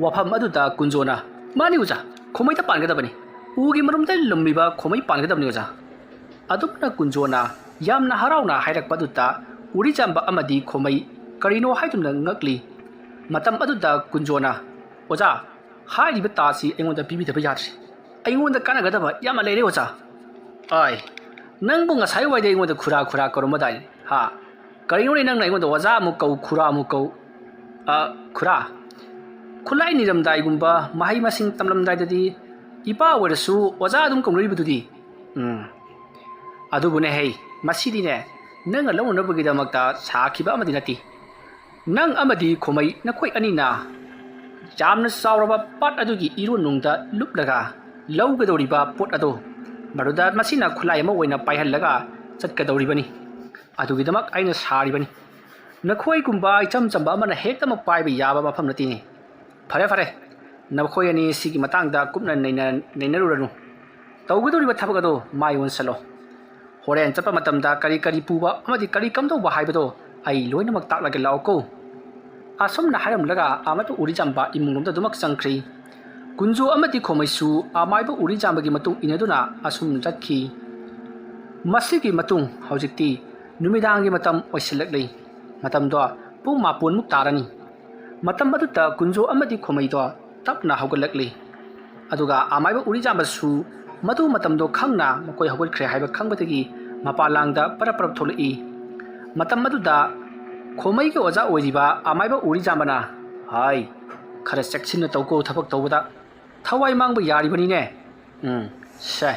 ꯋꯥꯐꯝ ꯑꯗꯨꯗ ꯀꯨꯟꯖꯣꯅ, "ꯃꯥꯅꯤ ꯑꯣꯖꯥ, ꯈꯣꯃꯩꯗ ꯄꯥꯟꯒꯗꯕꯅꯤ, ꯎꯒꯤ ꯃꯔꯨꯝꯗ ꯂꯨꯝꯃꯤꯕ ꯈꯣꯃꯩ ꯄꯥꯟꯒꯗꯕꯅꯤ ꯑꯣꯖꯥ"꯫ ꯑꯗꯨꯝꯅ ꯀꯨꯟꯖꯣꯅ ꯌꯥꯝꯅ ꯍꯔꯥꯎꯅ ꯍꯥꯏꯔꯛꯄ ꯑꯗꯨꯗ ꯎꯔꯤꯖꯥꯝꯕ ꯑꯃꯗꯤ ꯈꯣꯃꯩ ꯀꯔꯤꯅꯣ ꯍꯥꯏꯗꯨꯅ ꯉꯛꯂꯤ꯫ ꯃꯇꯝ ꯑꯗꯨꯗ ꯀꯨꯟꯖꯣꯅ, "ꯑꯣꯖꯥ, ꯍꯥꯏꯔꯤꯕ ꯇꯥ ꯑꯁꯤ ꯑꯩꯉꯣꯟꯗ ꯄꯤꯕꯤꯗꯕ ꯌꯥꯗ꯭ꯔꯤ꯫ ꯑꯩꯉꯣꯟꯗ ꯀꯥꯟꯅꯒꯗꯕ ꯌꯥꯝꯅ ꯂꯩꯔꯦ ꯑꯣꯖꯥ꯫ ꯑꯥꯏ, ꯅꯪꯕꯨ ꯉꯁꯥꯏ ꯋꯥꯏꯗ ꯑꯩꯉꯣꯟꯗ ꯈꯨꯔꯥ ꯈꯨꯔꯥ ꯀꯧꯔꯝꯕꯗꯥꯏ? ꯍꯥ? ꯀꯔꯤꯅꯣꯅꯦ ꯅꯪꯅ ꯑꯩꯉꯣꯟꯗ ꯑꯣꯖꯥ ꯑꯃꯨꯛ ꯀꯧ, ꯈꯨꯔꯥ ꯑꯃꯨꯛ ꯀꯧ? ꯑ, ꯈꯨꯔꯥ, ꯈꯨꯠꯂꯥꯏ ꯅꯤꯔꯝꯗꯥꯏꯒꯨꯝꯕ, ꯃꯍꯩ ꯃꯁꯤꯡ ꯇꯝꯂꯝꯗꯥꯏꯗꯗꯤ ꯏꯄꯥ ꯑꯣꯏꯔꯁꯨ ꯑꯣꯖꯥ ꯑꯗꯨꯝ ꯀꯧꯅꯔꯤꯕꯗꯨꯗꯤ?" ꯎꯝ꯫ ꯑꯗꯨꯕꯨꯅꯦ ꯍꯩ, ꯃꯁꯤꯗꯤꯅꯦ, ꯅꯪꯅ ꯂꯧꯅꯅꯕꯒꯤꯗꯃꯛꯇ ꯁꯥꯈꯤꯕ ꯑꯃꯗꯤ ꯅꯠꯇꯦ꯫ ꯅꯪ ꯑꯃꯗꯤ ꯈꯣꯃꯩ ꯅꯈꯣꯏ ꯑꯅꯤꯅ ꯌꯥꯝꯅ ꯆꯥꯎꯔꯕ ꯄꯥꯠ ꯑꯗꯨꯒꯤ ꯏꯔꯣꯟꯅꯨꯡꯗ ꯂꯨꯞꯂꯒ ꯂꯧꯒꯗꯧꯔꯤꯕ ꯄꯣꯠ ꯑꯗꯨ ꯃꯗꯨꯗ ꯃꯁꯤꯅ ꯈꯨꯠꯂꯥꯏ ꯑꯃ ꯑꯣꯏꯅ ꯄꯥꯏꯍꯜꯂꯒ ꯆꯠꯀꯗꯧꯔꯤꯕꯅꯤ꯫ ꯑꯗꯨꯒꯤꯗꯃꯛ ꯑꯩꯅ ꯁꯥꯔꯤꯕꯅꯤ꯫ ꯅꯈꯣꯏꯒꯨꯝꯕ ꯏꯆꯝ ꯆꯝꯕ ꯑꯃꯅ ꯍꯦꯛꯇꯃꯛ ꯄꯥꯏꯕ ꯌꯥꯕ ꯃꯐꯝ ꯅꯠꯇꯦꯅꯦ꯫ ꯐꯔꯦ ꯐꯔꯦ, ꯅꯈꯣꯏ ꯑꯅꯤ ꯁꯤꯒꯤ ꯃꯇꯥꯡꯗ ꯀꯨꯞꯅ ꯅꯩꯅ- ꯅꯩꯅꯔꯨꯔꯅꯨ꯫ ꯇꯧꯒꯗꯧꯔꯤꯕ ꯊꯕꯛ ꯑꯗꯨ ꯃꯥꯏ ꯑꯣꯟꯁꯤꯜꯂꯣ꯫ ꯍꯣꯔꯦꯟ ꯆꯠꯄ ꯃꯇꯝꯗ ꯀꯔꯤ ꯀꯔꯤ ꯄꯨꯕ ꯑꯃꯗꯤ ꯀꯔꯤ ꯀꯝꯗꯧꯕ ꯍꯥꯏꯕꯗꯣ ꯑꯩ ꯂꯣꯏꯅꯃꯛ ꯇꯥꯛꯂꯒꯦ, ꯂꯥꯛꯑꯣꯀꯣ꯫ ꯑꯁꯨꯝꯅ ꯍꯥꯏꯔꯝꯂꯒ ꯑꯃꯥꯏꯕ ꯎꯔꯤꯖꯥꯝꯕ ꯏꯃꯨꯡꯂꯣꯝꯗ ꯑꯗꯨꯃꯛ ꯆꯪꯈ꯭ꯔꯤ꯫ ꯀꯨꯟꯖꯣ ꯑꯃꯗꯤ ꯈꯣꯃꯩꯁꯨ ꯑꯃꯥꯏꯕ ꯎꯔꯤꯖꯥꯝꯕꯒꯤ ꯃꯇꯨꯡ ꯏꯟꯅꯗꯨꯅ ꯑꯁꯨꯝ ꯆꯠꯈꯤ꯫ ꯃꯁꯤꯒꯤ ꯃꯇꯨꯡ ꯍꯧꯖꯤꯛꯇꯤ ꯅꯨꯃꯤꯗꯥꯡꯒꯤ ꯃꯇꯝ ꯑꯣꯏꯁꯤꯜꯂꯛꯂꯤ꯫ ꯃꯇꯝꯗꯣ ꯄꯨꯡ ꯃꯥꯄꯟꯃꯨꯛ ꯇꯥꯔꯅꯤ꯫ ꯃꯇꯝ ꯑꯗꯨꯗ ꯀꯨꯟꯖꯣ ꯑꯃꯗꯤ ꯈꯣꯃꯩꯗꯣ ꯇꯞꯅ ꯍꯧꯒꯠꯂꯛꯂꯤ꯫ ꯑꯗꯨꯒ ꯑꯃꯥꯏꯕ ꯎꯔꯤꯖꯥꯝꯕꯁꯨ ꯃꯗꯨ ꯃꯇꯝꯗꯣ ꯈꯪꯅ ꯃꯈꯣꯏ ꯍꯧꯒꯠꯈ꯭ꯔꯦ ꯍꯥꯏꯕ ꯈꯪꯕꯗꯒꯤ ꯃꯄꯥꯟꯂꯥꯡꯗ ꯄꯔꯞ ꯄꯔꯞ ꯊꯣꯛꯂꯛꯏ꯫ ꯃꯇꯝ ꯑꯗꯨꯗ ꯈꯣꯃꯩꯒꯤ ꯑꯣꯖꯥ ꯑꯣꯏꯔꯤꯕ ꯑꯃꯥꯏꯕ ꯎꯔꯤꯖꯥꯝꯕꯅ, "ꯍꯥꯏ, ꯈꯔ ꯆꯦꯛꯁꯤꯟꯅ ꯇꯧꯀꯣ, ꯊꯕꯛ ꯇꯧꯕꯗ ꯊꯋꯥꯏ ꯃꯥꯡꯕ ꯌꯥꯔꯤꯕꯅꯤꯅꯦ꯫ ꯎꯝ, ꯁꯦ,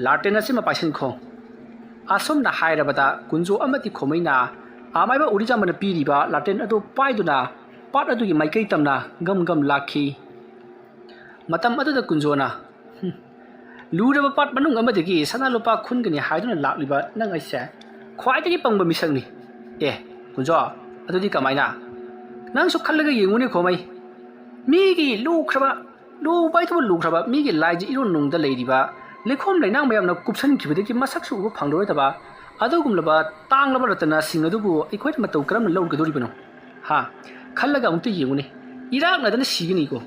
ꯂꯥꯇꯦꯟ ꯑꯁꯤꯃ ꯄꯥꯏꯁꯤꯟꯈꯣ꯫" ꯑꯁꯨꯝꯅ ꯍꯥꯏꯔꯕꯗ ꯀꯨꯟꯖꯣ ꯑꯃꯗꯤ ꯈꯣꯃꯩꯅ ꯑꯃꯥꯏꯕ ꯎꯔꯤꯖꯥꯝꯕꯅ ꯄꯤꯔꯤꯕ ꯂꯥꯇꯦꯟ ꯑꯗꯨ ꯄꯥꯏꯗꯨꯅ ꯄꯥꯠ ꯑꯗꯨꯒꯤ ꯃꯥꯏꯀꯩ ꯇꯝꯅ ꯒꯝ ꯒꯝ ꯂꯥꯛꯈꯤ꯫ ꯃꯇꯝ ꯑꯗꯨꯗ ꯀꯨꯟꯖꯣꯅ, "ꯍꯨꯝ, ꯂꯨꯔꯕ ꯄꯥꯠ ꯃꯅꯨꯡ ꯑꯃꯗꯒꯤ ꯁꯅꯥ ꯂꯨꯄꯥ ꯈꯨꯟꯒꯅꯤ ꯍꯥꯏꯗꯨꯅ ꯂꯥꯛꯂꯤꯕ ꯅꯪ ꯑꯩꯁꯦ ꯈ꯭ꯋꯥꯏꯗꯒꯤ ꯄꯪꯕ ꯃꯤꯁꯛꯅꯤ꯫ ꯑꯦ, ꯀꯨꯟꯖꯣ, ꯑꯗꯨꯗꯤ ꯀꯃꯥꯏꯅ? ꯅꯪꯁꯨ ꯈꯜꯂꯒ ꯌꯦꯡꯉꯨꯅꯦ ꯈꯣꯃꯩ꯫ ꯃꯤꯒꯤ ꯂꯨꯈ꯭ꯔꯕ, ꯂꯨꯕ ꯍꯥꯏꯗꯨꯕꯨ ꯂꯨꯈ꯭ꯔꯕ ꯃꯤꯒꯤ ꯂꯥꯏꯖ ꯏꯔꯣꯟꯅꯨꯡꯗ ꯂꯩꯔꯤꯕ ꯂꯩꯈꯣꯝ ꯂꯩꯅꯥꯡ ꯃꯌꯥꯝꯅ ꯀꯨꯞꯁꯟꯈꯤꯕꯗꯒꯤ ꯃꯁꯛꯁꯨ ꯎꯕ ꯐꯪꯂꯔꯣꯏꯗꯕ ꯑꯗꯨꯒꯨꯝꯂꯕ ꯇꯥꯡꯂꯕ ꯔꯇꯅꯁꯤꯡ ꯑꯗꯨꯕꯨ ꯑꯩꯈꯣꯏꯅ ꯃꯇꯧ ꯀꯔꯝꯅ ꯂꯧꯒꯗꯧꯔꯤꯕꯅꯣ? ꯍꯥ? ꯈꯜꯂꯒ ꯑꯃꯨꯛꯇ ꯌꯦꯡꯉꯨꯅꯦ꯫ ꯏꯔꯥꯛꯅꯗꯅ ꯁꯤꯒꯅꯤꯀꯣ꯫"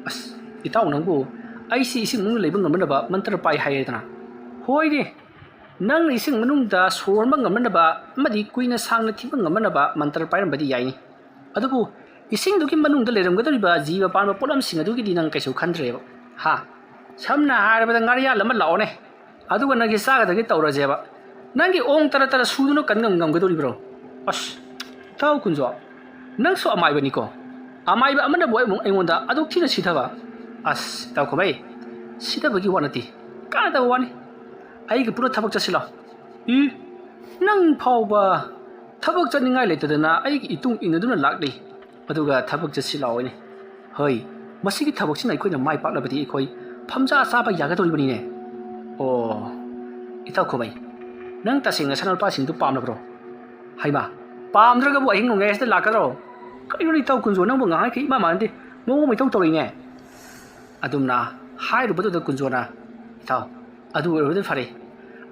"ꯑꯁ, ꯏꯇꯥꯎ ꯅꯪꯕꯨ ꯑꯩꯁꯤ ꯏꯁꯤꯡ ꯃꯅꯨꯡꯗ ꯂꯩꯕ ꯉꯝꯅꯅꯕ ꯃꯟꯇ꯭ꯔ ꯄꯥꯏ ꯍꯥꯏꯔꯦꯗꯅ꯫" "ꯍꯣꯏꯅꯦ, ꯅꯪꯅ ꯏꯁꯤꯡ ꯃꯅꯨꯡꯗ ꯁꯣꯔ ꯍꯣꯟꯕ ꯉꯝꯅꯅꯕ ꯑꯃꯗꯤ ꯀꯨꯏꯅ ꯁꯥꯡꯅ ꯊꯤꯕ ꯉꯝꯅꯅꯕ ꯃꯟꯇ꯭ꯔ ꯄꯥꯏꯔꯝꯕꯗꯤ ꯌꯥꯏꯅꯦ꯫ ꯑꯗꯨꯕꯨ ꯏꯁꯤꯡꯗꯨꯒꯤ ꯃꯅꯨꯡꯗ ꯂꯩꯔꯝꯒꯗꯧꯔꯤꯕ ꯖꯤꯕ ꯄꯥꯟꯕ ꯄꯣꯠꯂꯝꯁꯤꯡ ꯑꯗꯨꯒꯤꯗꯤ ꯅꯪ ꯀꯩꯁꯨ ꯈꯟꯗ꯭ꯔꯦꯕ꯫ ꯍꯥ? ꯁꯝꯅ ꯍꯥꯏꯔꯕꯗ ꯉꯥꯔꯤꯌꯥꯜ ꯑꯃ ꯂꯥꯛꯑꯣꯅꯦ꯫ ꯑꯗꯨꯒ ꯅꯪꯒꯤ ꯆꯥꯒꯗꯒꯤ ꯇꯧꯔꯁꯦꯕ꯫ ꯅꯪꯒꯤ ꯑꯣꯡ ꯇꯔꯥ ꯇꯔꯥ ꯁꯨꯗꯨꯅ ꯀꯟ ꯉꯝ-, ꯉꯝꯒꯗꯧꯔꯤꯕ꯭ꯔꯣ?" "ꯑꯁ, ꯏꯇꯥꯎ ꯀꯨꯟꯖꯣ, ꯅꯪꯁꯨ ꯑꯃꯥꯏꯕꯅꯤꯀꯣ꯫ ꯑꯃꯥꯏꯕ ꯑꯃꯅꯕꯨ ꯑꯃꯨꯛ ꯑꯩꯉꯣꯟꯗ ꯑꯗꯨꯛ ꯊꯤꯅ ꯁꯤꯊꯕ꯫ ꯑꯁ, ꯏꯇꯥꯎ ꯈꯣꯃꯩ, ꯁꯤꯊꯕꯒꯤ ꯋꯥ ꯅꯠꯇꯦ, ꯀꯥꯟꯅꯗꯕ ꯋꯥꯅꯤ꯫ ꯑꯩꯒ ꯄꯨꯟꯅ ꯊꯕꯛ ꯆꯠꯁꯤꯜꯂꯣ꯫" "ꯏ, ꯅꯪ ꯐꯥꯎꯕ ꯊꯕꯛ ꯆꯠꯅꯤꯡꯉꯥꯏ ꯂꯩꯇꯗꯅ ꯑꯩꯒꯤ ꯏꯇꯨꯡ ꯏꯟꯅꯗꯨꯅ ꯂꯥꯛꯂꯤ꯫ ꯑꯗꯨꯒ ꯊꯕꯛ ꯆꯠꯁꯤ ꯂꯥꯛꯑꯣꯅꯦ꯫ ꯍꯣꯏ, ꯃꯁꯤꯒꯤ ꯊꯕꯛꯁꯤꯅ ꯑꯩꯈꯣꯏꯅ ꯃꯥꯏ ꯄꯥꯛꯂꯕꯗꯤ ꯑꯩꯈꯣꯏ ꯐꯝꯖꯥ ꯆꯥꯕ ꯌꯥꯒꯗꯧꯔꯤꯕꯅꯤꯅꯦ꯫ ꯑꯣ, ꯏꯇꯥꯎ ꯈꯨꯃꯩ, ꯅꯪ ꯇꯁꯦꯡꯅ ꯁꯅꯥ ꯂꯨꯄꯥꯁꯤꯡꯗꯨ ꯄꯥꯝꯂꯕ꯭ꯔꯣ? ꯍꯩꯃꯥ, ꯄꯥꯝꯗ꯭ꯔꯒꯕꯨ ꯑꯍꯤꯡ ꯅꯣꯡꯌꯥꯏꯁꯤꯗ ꯂꯥꯛꯀꯗ꯭ꯔꯣ? ꯀꯔꯤꯅꯣ ꯏꯇꯥꯎ ꯀꯨꯟꯖꯣ, ꯅꯪꯕꯨ ꯉꯥꯏꯍꯥꯛꯀꯤ ꯏꯃꯥ ꯃꯥꯟꯅꯗꯦ, ꯃꯑꯣꯡ ꯑꯃ ꯏꯇꯧ ꯇꯧꯔꯤꯅꯦ꯫ ꯑꯗꯨꯝꯅ ꯍꯥꯏꯔꯨꯕꯗꯨꯗ ꯀꯨꯟꯖꯣꯅ, "ꯏꯇꯥꯎ, ꯑꯗꯨ ꯑꯣꯏꯔꯕꯗꯤ ꯐꯔꯦ꯫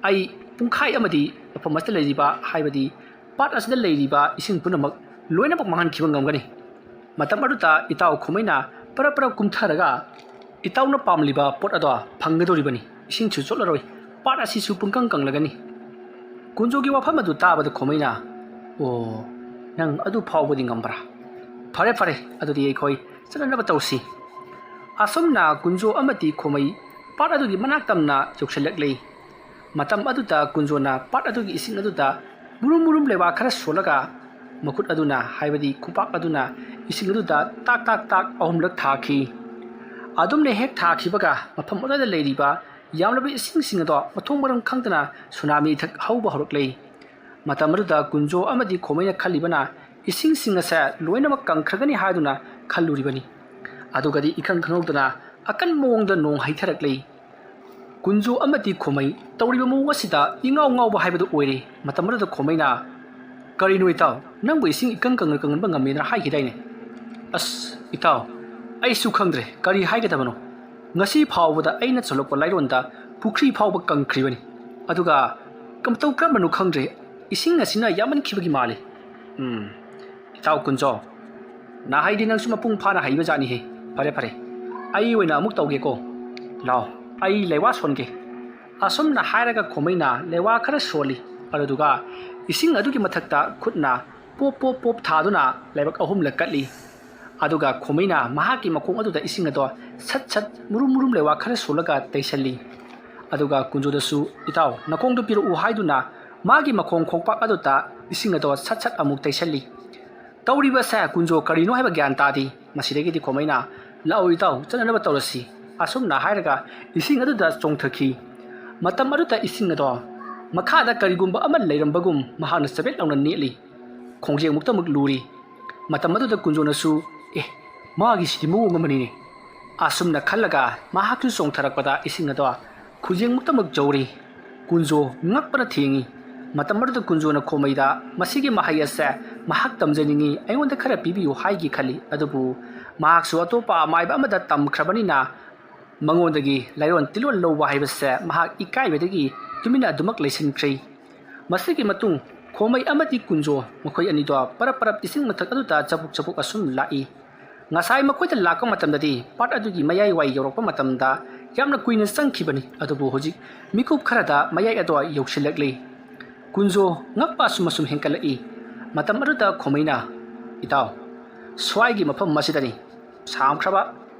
ꯑꯩ ꯄꯨꯡꯈꯥꯏ ꯑꯃꯗꯤ ꯃꯐꯝ ꯑꯁꯤꯗ ꯂꯩꯔꯤꯕ, ꯍꯥꯏꯕꯗꯤ ꯄꯥꯠ ꯑꯁꯤꯗ ꯂꯩꯔꯤꯕ ꯏꯁꯤꯡ ꯄꯨꯝꯅꯃꯛ ꯂꯣꯏꯅꯃꯛ ꯃꯥꯡꯍꯟꯈꯤꯕ ꯉꯝꯒꯅꯤ꯫" ꯃꯇꯝ ꯑꯗꯨꯗ ꯏꯇꯥꯎ ꯈꯨꯃꯩꯅ ꯄꯔꯞ ꯄꯔꯞ ꯀꯨꯝꯊꯔꯒ ꯏꯇꯥꯎꯅ ꯄꯥꯝꯂꯤꯕ ꯄꯣꯠ ꯑꯗꯣ ꯐꯪꯒꯗꯧꯔꯤꯕꯅꯤ꯫ ꯏꯁꯤꯡꯁꯨ ꯆꯣꯠꯂꯔꯣꯏ, ꯄꯥꯠ ꯑꯁꯤꯁꯨ ꯄꯨꯡꯀꯪ ꯀꯪꯂꯒꯅꯤ꯫ ꯀꯨꯟꯖꯣꯒꯤ ꯋꯥꯐꯝ ꯑꯗꯨ ꯇꯥꯕꯗ ꯈꯨꯃꯩꯅ, "ꯑꯣ, ꯅꯪ ꯑꯗꯨ ꯐꯥꯎꯕꯗꯤ ꯉꯝꯕ꯭ꯔꯥ? ꯐꯔꯦ, ꯐꯔꯦ, ꯑꯗꯨꯗꯤ ꯑꯩꯈꯣꯏ ꯆꯠꯅꯅꯕ ꯇꯧꯁꯤ꯫" ꯑꯁꯨꯝꯅ ꯀꯨꯟꯖꯣ ꯑꯃꯗꯤ ꯈꯨꯃꯩ ꯄꯥꯠ ꯑꯗꯨꯒꯤ ꯃꯅꯥꯛ ꯇꯝꯅ ꯌꯧꯁꯤꯜꯂꯛꯂꯤ꯫ ꯃꯇꯝ ꯑꯗꯨꯗ ꯀꯨꯟꯖꯣꯅ ꯄꯥꯠ ꯑꯗꯨꯒꯤ ꯏꯁꯤꯡ ꯑꯗꯨꯗ ꯃꯨꯔꯨꯝ ꯃꯨꯔꯨꯝ ꯂꯩꯕꯥꯛ ꯈꯔ ꯁꯣꯜꯂꯒ ꯃꯈꯨꯠ ꯑꯗꯨꯅ, ꯍꯥꯏꯕꯗꯤ ꯈꯨꯄꯥꯛ ꯑꯗꯨꯅ ꯏꯁꯤꯡ ꯑꯗꯨꯗ ꯇꯥꯛ ꯇꯥꯛ ꯇꯥꯛ ꯑꯍꯨꯝꯂꯛ ꯊꯥꯈꯤ꯫ ꯑꯗꯨꯝꯅ ꯍꯦꯛ ꯊꯥꯈꯤꯕꯒ ꯃꯐꯝ ꯑꯗꯨꯗ ꯂꯩꯔꯤꯕ ꯌꯥꯝꯂꯕ ꯏꯁꯤꯡꯁꯤꯡ ꯑꯗꯣ ꯃꯊꯣꯡ ꯃꯔꯝ ꯈꯪꯗꯅ ꯁꯨꯅꯥꯃꯤ ꯊꯛ ꯍꯧꯕ ꯍꯧꯔꯛꯂꯦ꯫ ꯃꯇꯝ ꯑꯗꯨꯗ ꯀꯨꯟꯖꯣ ꯑꯃꯗꯤ ꯈꯣꯃꯩꯅ ꯈꯜꯂꯤꯕꯅ ꯏꯁꯤꯡꯁꯤꯡ ꯑꯁꯦ ꯂꯣꯏꯅꯃꯛ ꯀꯪꯈ꯭ꯔꯒꯅꯤ ꯍꯥꯏꯗꯨꯅ ꯈꯜꯂꯨꯔꯤꯕꯅꯤ꯫ ꯑꯗꯨꯒꯗꯤ ꯏꯈꯪ ꯈꯪꯍꯧꯗꯅ ꯑꯀꯟꯕ ꯃꯑꯣꯡꯗ ꯅꯣꯡ ꯍꯩꯊꯔꯛꯂꯦ꯫ ꯀꯨꯟꯖꯣ ꯑꯃꯗꯤ ꯈꯣꯃꯩ ꯇꯧꯔꯤꯕ ꯃꯑꯣꯡ ꯑꯁꯤꯗ ꯏꯉꯥꯎ ꯉꯥꯎꯕ ꯍꯥꯏꯕꯗꯨ ꯑꯣꯏꯔꯦ꯫ ꯃꯇꯝ ꯑꯗꯨꯗ ꯈꯣꯃꯩꯅ, "ꯀꯔꯤꯅꯣ ꯏꯇꯥꯎ, ꯅꯪꯕꯨ ꯏꯁꯤꯡ ꯏꯀꯪ ꯀꯪꯅ ꯀꯪꯍꯟꯕ ꯉꯝꯃꯦꯅ ꯍꯥꯏꯈꯤꯗꯥꯏꯅꯦ?" "ꯑꯁ ꯏꯇꯥꯎ, ꯑꯩꯁꯨ ꯈꯪꯗ꯭ꯔꯦ ꯀꯔꯤ ꯍꯥꯏꯒꯗꯕꯅꯣ꯫ ꯉꯁꯤ ꯐꯥꯎꯕꯗ ꯑꯩꯅ ꯆꯠꯂꯛꯄ ꯂꯥꯏꯔꯣꯟꯗ ꯄꯨꯈ꯭ꯔꯤ ꯐꯥꯎꯕ ꯀꯪꯈ꯭ꯔꯤꯕꯅꯤ꯫ ꯑꯗꯨꯒ ꯃꯇꯧ ꯀꯔꯝꯕꯅꯣ ꯈꯪꯗ꯭ꯔꯦ, ꯏꯁꯤꯡ ꯑꯁꯤꯅ ꯌꯥꯝꯃꯟꯈꯤꯕꯒꯤ ꯃꯥꯜꯂꯤ꯫" "ꯎꯝ, ꯏꯇꯥꯎ ꯀꯨꯟꯖꯣ, ꯅꯍꯥꯏꯗꯤ ꯅꯪꯁꯨ ꯃꯄꯨꯡ ꯐꯥꯅ ꯍꯩꯕ ꯖꯥꯠꯅꯤꯍꯦ꯫ ꯐꯔꯦ, ꯐꯔꯦ, ꯑꯩ ꯑꯣꯏꯅ ꯑꯃꯨꯛ ꯇꯧꯒꯦꯀꯣ꯫ ꯂꯥꯎ, ꯑꯩ ꯂꯩꯋꯥ ꯁꯣꯟꯒꯦ꯫" ꯑꯁꯨꯝꯅ ꯍꯥꯏꯔꯒ ꯈꯣꯃꯩꯅ ꯂꯩꯋꯥ ꯈꯔ ꯁꯣꯜꯂꯤ꯫ ꯑꯗꯨꯗꯨꯒ ꯏꯁꯤꯡ ꯑꯗꯨꯒꯤ ꯃꯊꯛꯇ ꯈꯨꯠꯅ ꯄꯣꯞ ꯄꯣꯞ ꯄꯣꯞ ꯊꯥꯗꯨꯅ ꯂꯥꯏꯕꯛ ꯑꯍꯨꯝꯂꯛ ꯀꯠꯂꯤ꯫ ꯑꯗꯨꯒ ꯈꯣꯃꯩꯅ ꯃꯍꯥꯛꯀꯤ ꯃꯈꯣꯡ ꯑꯗꯨꯗ ꯏꯁꯤꯡ ꯑꯗꯣ ꯁꯠ ꯁꯠ ꯃꯨꯔꯨꯝ ꯃꯨꯔꯨꯝ ꯂꯩꯋꯥ ꯈꯔ ꯁꯣꯜꯂꯒ ꯇꯩꯁꯜꯂꯤ꯫ ꯑꯗꯨꯒ ꯀꯨꯟꯖꯣꯗꯁꯨ, "ꯏꯇꯥꯎ, ꯅꯈꯣꯡꯗꯨ ꯄꯤꯔꯛꯎ" ꯍꯥꯏꯗꯨꯅ ꯃꯥꯒꯤ ꯃꯈꯣꯡ ꯈꯣꯡꯄꯥꯛ ꯑꯗꯨꯗ ꯏꯁꯤꯡ ꯑꯗꯣ ꯁꯠ ꯁꯠ ꯑꯃꯨꯛ ꯇꯩꯁꯜꯂꯤ꯫ ꯇꯧꯔꯤꯕꯁꯦ ꯀꯨꯟꯖꯣ ꯀꯔꯤꯅꯣ ꯍꯥꯏꯕ ꯒ꯭ꯌꯥꯟ ꯇꯥꯗꯦ꯫ ꯃꯁꯤꯗꯒꯤꯗꯤ ꯈꯣꯃꯩꯅ, "ꯂꯥꯛꯑꯣ ꯏꯇꯥꯎ, ꯆꯠꯅꯅꯕ ꯇꯧꯔꯁꯤ" ꯑꯁꯨꯝꯅ ꯍꯥꯏꯔꯒ ꯏꯁꯤꯡ ꯑꯗꯨꯗ ꯆꯣꯡꯊꯈꯤ꯫ ꯃꯇꯝ ꯑꯗꯨꯗ ꯏꯁꯤꯡ ꯑꯗꯣ ꯃꯈꯥꯗ ꯀꯔꯤꯒꯨꯝꯕ ꯑꯃ ꯂꯩꯔꯝꯕꯒꯨꯝ ꯃꯍꯥꯛꯅ ꯆꯕꯦꯠ ꯂꯥꯎꯅ ꯅꯦꯠꯂꯤ꯫ ꯈꯣꯡꯖꯦꯡꯃꯨꯛꯇꯃꯛ ꯂꯨꯔꯤ꯫ ꯃꯇꯝ ꯑꯗꯨꯗ ꯀꯨꯟꯖꯣꯅꯁꯨ, "ꯑꯦ, ꯃꯥꯒꯤꯁꯤꯗꯤ ꯃꯑꯣꯡ ꯑꯃꯅꯤꯅꯦ" ꯑꯁꯨꯝꯅ ꯈꯜꯂꯒ ꯃꯍꯥꯛꯁꯨ ꯆꯣꯡꯊꯔꯛꯄꯗ ꯏꯁꯤꯡ ꯑꯗꯣ ꯈꯨꯖꯦꯡꯃꯨꯛꯇꯃꯛ ꯌꯧꯔꯤ꯫ ꯀꯨꯟꯖꯣ ꯉꯛꯄꯅ ꯊꯦꯡꯉꯤ꯫ ꯃꯇꯝ ꯑꯗꯨꯗ ꯀꯨꯟꯖꯣꯅ ꯈꯣꯃꯩꯗ, "ꯃꯁꯤꯒꯤ ꯃꯍꯩ ꯑꯁꯦ ꯃꯍꯥꯛ ꯇꯝꯖꯅꯤꯡꯉꯤ, ꯑꯩꯉꯣꯟꯗ ꯈꯔ ꯄꯤꯕꯤꯌꯨ" ꯍꯥꯏꯒꯦ ꯈꯜꯂꯤ꯫ ꯑꯗꯨꯕꯨ ꯃꯍꯥꯛꯁꯨ ꯑꯇꯣꯞꯄ ꯑꯃꯥꯏꯕ ꯑꯃꯗ ꯇꯝꯈ꯭ꯔꯕꯅꯤꯅ ꯃꯉꯣꯟꯗꯒꯤ ꯂꯥꯏꯔꯣꯟ ꯇꯤꯜꯂꯣꯟ ꯂꯧꯕ ꯍꯥꯏꯕꯁꯦ ꯃꯍꯥꯛ ꯏꯀꯥꯏꯕꯗꯒꯤ ꯇꯨꯃꯤꯟꯅ ꯑꯗꯨꯃꯛ ꯂꯩꯁꯤꯟꯈ꯭ꯔꯦ꯫ ꯃꯁꯤꯒꯤ ꯃꯇꯨꯡ ꯈꯣꯃꯩ ꯑꯃꯗꯤ ꯀꯨꯟꯖꯣ ꯃꯈꯣꯏ ꯑꯅꯤꯗꯣ ꯄꯔꯞ ꯄꯔꯞ ꯏꯁꯤꯡ ꯃꯊꯛ ꯑꯗꯨꯗ ꯆꯕꯨꯛ ꯆꯕꯨꯛ ꯑꯁꯨꯝ ꯂꯥꯛꯏ꯫ ꯉꯁꯥꯏ ꯃꯈꯣꯏꯗ ꯂꯥꯛꯄ ꯃꯇꯝꯗꯗꯤ ꯄꯥꯠ ꯑꯗꯨꯒꯤ ꯃꯌꯥꯏ ꯋꯥꯏ ꯌꯧꯔꯛꯄ ꯃꯇꯝꯗ ꯌꯥꯝꯅ ꯀꯨꯏꯅ ꯆꯪꯈꯤꯕꯅꯤ, ꯑꯗꯨꯕꯨ ꯍꯧꯖꯤꯛ ꯃꯤꯀꯨꯞ ꯈꯔꯗ ꯃꯌꯥꯏ ꯑꯗꯣ ꯌꯧꯁꯤꯜꯂꯛꯂꯤ꯫ ꯀꯨꯟꯖꯣ ꯉꯛꯄ ꯑꯁꯨꯝ ꯑꯁꯨꯝ ꯍꯦꯟꯒꯠꯂꯛꯏ꯫ ꯃꯇꯝ ꯑꯗꯨꯗ ꯈꯣꯃꯩꯅ, "ꯏꯇꯥꯎ, ꯁ꯭ꯋꯥꯏꯒꯤ ꯃꯐꯝ ꯑꯁꯤꯗꯅꯤ ꯁꯥꯝꯈ꯭ꯔꯕ,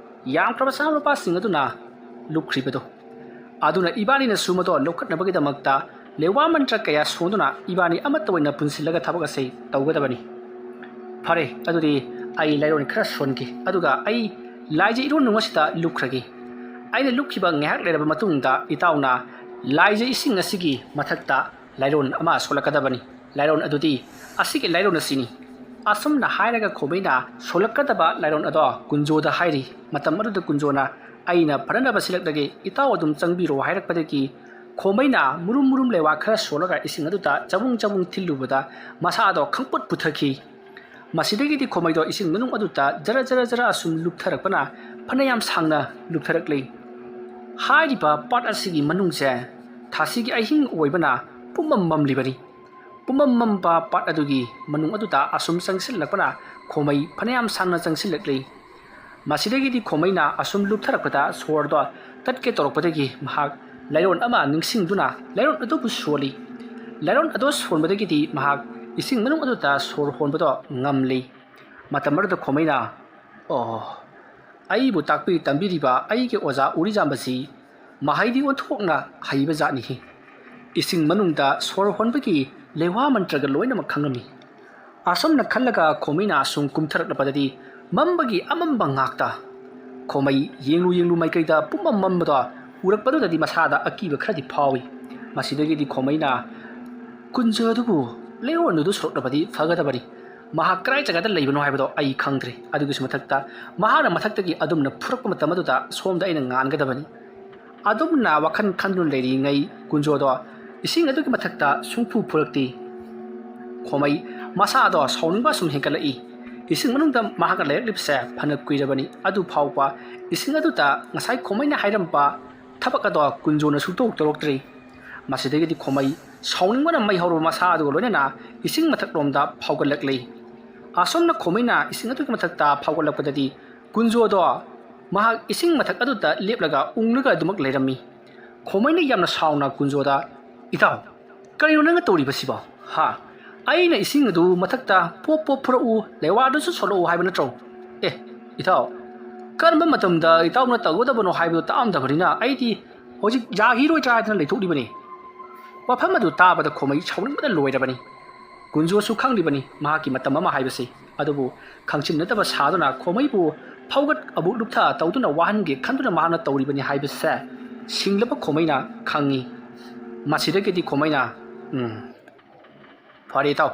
ꯌꯥꯝꯈ꯭ꯔꯕ ꯁꯅꯥ ꯂꯨꯄꯥꯁꯤꯡ ꯑꯗꯨꯅ ꯂꯨꯞꯈ꯭ꯔꯤꯕꯗꯨ꯫ ꯑꯗꯨꯅ ꯏꯕꯥꯅꯤꯅꯁꯨ ꯃꯗꯣ ꯂꯧꯈꯠꯅꯕꯒꯤꯗꯃꯛꯇ ꯂꯦꯋꯥ ꯃꯟꯇ꯭ꯔ ꯀꯌꯥ ꯁꯣꯟꯗꯨꯅ ꯏꯕꯥꯅꯤ ꯑꯃꯠꯇ ꯑꯣꯏꯅ ꯄꯨꯟꯁꯤꯜꯂꯒ ꯊꯕꯛ ꯑꯁꯤ ꯇꯧꯒꯗꯕꯅꯤ꯫ ꯐꯔꯦ, ꯑꯗꯨꯗꯤ ꯑꯩ ꯂꯥꯏꯔꯣꯟ ꯈꯔ ꯁꯣꯟꯒꯦ, ꯑꯗꯨꯒ ꯑꯩ ꯂꯥꯏꯖ ꯏꯔꯣꯟꯅꯨꯡ ꯑꯁꯤꯗ ꯂꯨꯞꯈ꯭ꯔꯒꯦ꯫ ꯑꯩꯅ ꯂꯨꯞꯈꯤꯕ ꯉꯥꯏꯍꯥꯛ ꯂꯩꯔꯕ ꯃꯇꯨꯡꯗ ꯏꯇꯥꯎꯅ ꯂꯥꯏꯖ ꯏꯁꯤꯡ ꯑꯁꯤꯒꯤ ꯃꯊꯛꯇ ꯂꯥꯏꯔꯣꯟ ꯑꯃ ꯁꯣꯜꯂꯛꯀꯗꯕꯅꯤ꯫ ꯂꯥꯏꯔꯣꯟ ꯑꯗꯨꯗꯤ ꯑꯁꯤꯒꯤ ꯂꯥꯏꯔꯣꯟ ꯑꯁꯤꯅꯤ"꯫ ꯑꯁꯨꯝꯅ ꯍꯥꯏꯔꯒ ꯈꯣꯃꯩꯅ ꯁꯣꯜꯂꯛꯀꯗꯕ ꯂꯥꯏꯔꯣꯟ ꯑꯗꯣ ꯀꯨꯟꯖꯣꯗ ꯍꯥꯏꯔꯤ꯫ ꯃꯇꯝ ꯑꯗꯨꯗ ꯀꯨꯟꯖꯣꯅ, "ꯑꯩꯅ ꯐꯅꯅꯕ ꯁꯤꯜꯂꯛꯂꯒꯦ, ꯏꯇꯥꯎ ꯑꯗꯨꯝ ꯆꯪꯕꯤꯔꯣ" ꯍꯥꯏꯔꯛꯄꯗꯒꯤ ꯈꯣꯃꯩꯅ ꯃꯨꯔꯨꯝ ꯃꯨꯔꯨꯝ ꯂꯩꯋꯥ ꯈꯔ ꯁꯣꯜꯂꯒ ꯏꯁꯤꯡ ꯑꯗꯨꯗ ꯆꯕꯨꯡ ꯆꯕꯨꯡ ꯊꯤꯜꯂꯨꯕꯗ ꯃꯁꯥꯗꯣ ꯈꯪꯄꯨꯠ ꯄꯨꯊꯈꯤ꯫ ꯃꯁꯤꯗꯒꯤꯗꯤ ꯈꯣꯃꯩꯗꯣ ꯏꯁꯤꯡ ꯃꯅꯨꯡ ꯑꯗꯨꯗ ꯖꯔ ꯖꯔ ꯖꯔ ꯑꯁꯨꯝ ꯂꯨꯞꯊꯔꯛꯄꯅ ꯐꯅꯌꯥꯝ ꯁꯥꯡꯅ ꯂꯨꯞꯊꯔꯛꯂꯤ꯫ ꯍꯥꯏꯔꯤꯕ ꯄꯥꯠ ꯑꯁꯤꯒꯤ ꯃꯅꯨꯡꯁꯦ ꯊꯥꯁꯤꯒꯤ ꯑꯍꯤꯡ ꯑꯣꯏꯕꯅ ꯄꯨꯝꯃꯝ ꯃꯝꯂꯤꯕꯅꯤ꯫ ꯄꯨꯝꯃꯝ ꯃꯝꯕ ꯄꯥꯠ ꯑꯗꯨꯒꯤ ꯃꯅꯨꯡ ꯑꯗꯨꯗ ꯑꯁꯨꯝ ꯆꯪꯁꯤꯜꯂꯛꯄꯅ ꯈꯣꯃꯩ ꯐꯅꯌꯥꯝ ꯁꯥꯡꯅ ꯆꯪꯁꯤꯜꯂꯛꯂꯤ꯫ ꯃꯁꯤꯗꯒꯤꯗꯤ ꯈꯣꯃꯩꯅ ꯑꯁꯨꯝ ꯂꯨꯞꯊꯔꯛꯄꯗ ꯁꯣꯔꯗꯣ ꯇꯠꯀꯦ ꯇꯧꯔꯛꯄꯗꯒꯤ ꯃꯍꯥꯛ ꯂꯥꯏꯔꯣꯟ ꯑꯃ ꯅꯤꯡꯁꯤꯡꯗꯨꯅ ꯂꯥꯏꯔꯣꯟ ꯑꯗꯨꯕꯨ ꯁꯣꯜꯂꯤ꯫ ꯂꯥꯏꯔꯣꯟ ꯑꯗꯨ ꯁꯣꯟꯕꯗꯒꯤꯗꯤ ꯃꯍꯥꯛ ꯏꯁꯤꯡ ꯃꯅꯨꯡ ꯑꯗꯨꯗ ꯁꯣꯔ ꯍꯣꯟꯕꯗꯣ ꯉꯝꯂꯤ꯫ ꯃꯇꯝ ꯑꯗꯨꯗ ꯈꯣꯃꯩꯅ, "ꯑꯣ, ꯑꯩꯕꯨ ꯇꯥꯛꯄꯤ ꯇꯝꯕꯤꯔꯤꯕ ꯑꯩꯒꯤ ꯑꯣꯖꯥ ꯎꯔꯤꯖꯥꯝꯕꯁꯤ ꯃꯍꯩꯗꯤ ꯑꯣꯟꯊꯣꯛꯅ ꯍꯩꯕ ꯖꯥꯠꯅꯤꯍꯦ꯫ ꯏꯁꯤꯡ ꯃꯅꯨꯡꯗ ꯁꯣꯔ ꯍꯣꯟꯕꯒꯤ ꯂꯩꯋꯥ ꯃꯟꯇ꯭ꯔꯒ ꯂꯣꯏꯅꯃꯛ ꯈꯪꯂꯝꯃꯤ"꯫ ꯑꯁꯨꯝꯅ ꯈꯜꯂꯒ ꯈꯣꯃꯩꯅ ꯑꯁꯨꯝ ꯀꯨꯝꯊꯔꯛꯂꯕꯗꯗꯤ ꯃꯝꯕꯒꯤ ꯑꯃꯝꯕ ꯉꯥꯛꯇ꯫ ꯈꯣꯃꯩ ꯌꯦꯡꯂꯨ ꯌꯦꯡꯂꯨ ꯃꯥꯏꯀꯩꯗ ꯄꯨꯝꯃꯝ ꯃꯝꯕꯗꯣ ꯎꯔꯛꯄꯗꯨꯗꯗꯤ ꯃꯁꯥꯗ ꯑꯀꯤꯕ ꯈꯔꯗꯤ ꯐꯥꯎꯏ꯫ ꯃꯁꯤꯗꯒꯤꯗꯤ ꯈꯣꯃꯩꯅ ꯀꯨꯟꯖꯣ ꯑꯗꯨꯕꯨ ꯂꯩꯔꯣꯟꯗꯨꯗ ꯁꯣꯔꯛꯂꯕꯗꯤ ꯐꯒꯗꯕꯅꯤ꯫ ꯃꯍꯥꯛ ꯀꯗꯥꯏ ꯖꯒꯥꯗ ꯂꯩꯕꯅꯣ ꯍꯥꯏꯕꯗꯣ ꯑꯩ ꯈꯪꯗ꯭ꯔꯦ꯫ ꯑꯗꯨꯒꯤꯁꯨ ꯃꯊꯛꯇ ꯃꯍꯥꯛꯅ ꯃꯊꯛꯇꯒꯤ ꯑꯗꯨꯝꯅ ꯐꯨꯔꯛꯄ ꯃꯇꯝ ꯑꯗꯨꯗ ꯁꯣꯝꯗ ꯑꯩꯅ ꯉꯥꯟꯒꯗꯕꯅꯤ꯫ ꯑꯗꯨꯝꯅ ꯋꯥꯈꯜ ꯈꯟꯗꯨꯅ ꯂꯩꯔꯤꯉꯩ ꯀꯨꯟꯖꯣꯗꯣ ꯏꯁꯤꯡ ꯑꯗꯨꯒꯤ ꯃꯊꯛꯇ ꯁꯨꯡꯐꯨ ꯐꯨꯔꯛꯇꯦ꯫ ꯈꯣꯃꯩ ꯃꯁꯥꯗꯣ ꯁꯥꯎꯅꯤꯡꯕ ꯁꯨꯝ ꯍꯦꯟꯒꯠꯂꯛꯏ꯫ ꯏꯁꯤꯡ ꯃꯅꯨꯡꯗ ꯃꯍꯥꯛꯀ ꯂꯩꯔꯛꯂꯤꯕꯁꯦ ꯐꯅ ꯀꯨꯏꯔꯕꯅꯤ꯫ ꯑꯗꯨ ꯐꯥꯎꯕ ꯏꯁꯤꯡ ꯑꯗꯨꯗ ꯉꯁꯥꯏ ꯈꯣꯃꯩꯅ ꯍꯥꯏꯔꯝꯕ ꯊꯕꯛ ꯑꯗꯣ ꯀꯨꯟꯖꯣꯅ ꯁꯨꯡꯇꯧ ꯇꯧꯔꯛꯇ꯭ꯔꯤ꯫ ꯃꯁꯤꯗꯒꯤꯗꯤ ꯈꯣꯃꯩ ꯁꯥꯎꯅꯤꯡꯕꯅ ꯃꯩ ꯍꯧꯔꯕ ꯃꯁꯥ ꯑꯗꯨꯒ ꯂꯣꯏꯅꯅ ꯏꯁꯤꯡ ꯃꯊꯛꯂꯣꯝꯗ ꯐꯥꯎꯒꯠꯂꯛꯂꯤ꯫ ꯑꯁꯣꯝꯅ ꯈꯣꯃꯩꯅ ꯏꯁꯤꯡ ꯑꯗꯨꯒꯤ ꯃꯊꯛꯇ ꯐꯥꯎꯒꯠꯂꯛꯄꯗꯗꯤ ꯀꯨꯟꯖꯣꯗꯣ ꯃꯍꯥꯛ ꯏꯁꯤꯡ ꯃꯊꯛ ꯑꯗꯨꯗ ꯂꯦꯞꯂꯒ ꯎꯪꯂꯒ ꯑꯗꯨꯃꯛ ꯂꯩꯔꯝꯃꯤ꯫ ꯈꯣꯃꯩꯅ ꯌꯥꯝꯅ ꯁꯥꯎꯅ ꯀꯨꯟꯖꯣꯗ, "ꯏꯇꯥꯎ, ꯀꯔꯤꯅꯣ ꯅꯪꯅ ꯇꯧꯔꯤꯕꯁꯤꯕꯣ? ꯍꯥ? ꯑꯩꯅ ꯏꯁꯤꯡ ꯑꯗꯨ ꯃꯊꯛꯇ ꯄꯣꯞ ꯄꯣꯞ ꯐꯨꯔꯛꯎ, ꯂꯩꯋꯥꯗꯨꯁꯨ ꯁꯣꯜꯂꯛꯎ ꯍꯥꯏꯕ ꯅꯠꯇ꯭ꯔꯣ? ꯑꯦ, ꯏꯇꯥꯎ, ꯀꯔꯝꯕ ꯃꯇꯝꯗ ꯏꯇꯥꯎꯅ ꯇꯧꯒꯗꯕꯅꯣ ꯍꯥꯏꯕꯗꯨ ꯇꯥꯛꯑꯝꯗꯕꯅꯤꯅ ꯑꯩꯗꯤ ꯍꯧꯖꯤꯛ ꯌꯥꯈꯤꯔꯣꯏꯗ꯭ꯔꯥ ꯍꯥꯏꯗꯅ ꯂꯩꯊꯣꯛꯂꯤꯕꯅꯤ"꯫ ꯋꯥꯐꯝ ꯑꯗꯨ ꯇꯥꯕꯗ ꯈꯣꯃꯩ ꯁꯥꯎꯅꯤꯡꯕꯅ ꯂꯣꯏꯔꯕꯅꯤ꯫ ꯀꯨꯟꯖꯣꯁꯨ ꯈꯪꯂꯤꯕꯅꯤ ꯃꯍꯥꯛꯀꯤ ꯃꯇꯝ ꯑꯃ ꯍꯥꯏꯕꯁꯤ꯫ ꯑꯗꯨꯕꯨ ꯈꯪꯆꯤꯟꯅꯗꯕ ꯁꯥꯗꯨꯅ ꯈꯣꯃꯩꯕꯨ ꯐꯥꯎꯒꯠ ꯑꯃꯨꯛ ꯂꯨꯞꯊ ꯇꯧꯗꯨꯅ ꯋꯥꯍꯟꯒꯦ ꯈꯟꯗꯨꯅ ꯃꯍꯥꯛꯅ ꯇꯧꯔꯤꯕꯅꯤ ꯍꯥꯏꯕꯁꯦ ꯁꯤꯡꯂꯕ ꯈꯣꯃꯩꯅ ꯈꯪꯉꯤ꯫ ꯃꯁꯤꯗꯒꯤꯗꯤ ꯈꯣꯃꯩꯅ, "ꯎꯝ, ꯐꯔꯦ ꯏꯇꯥꯎ,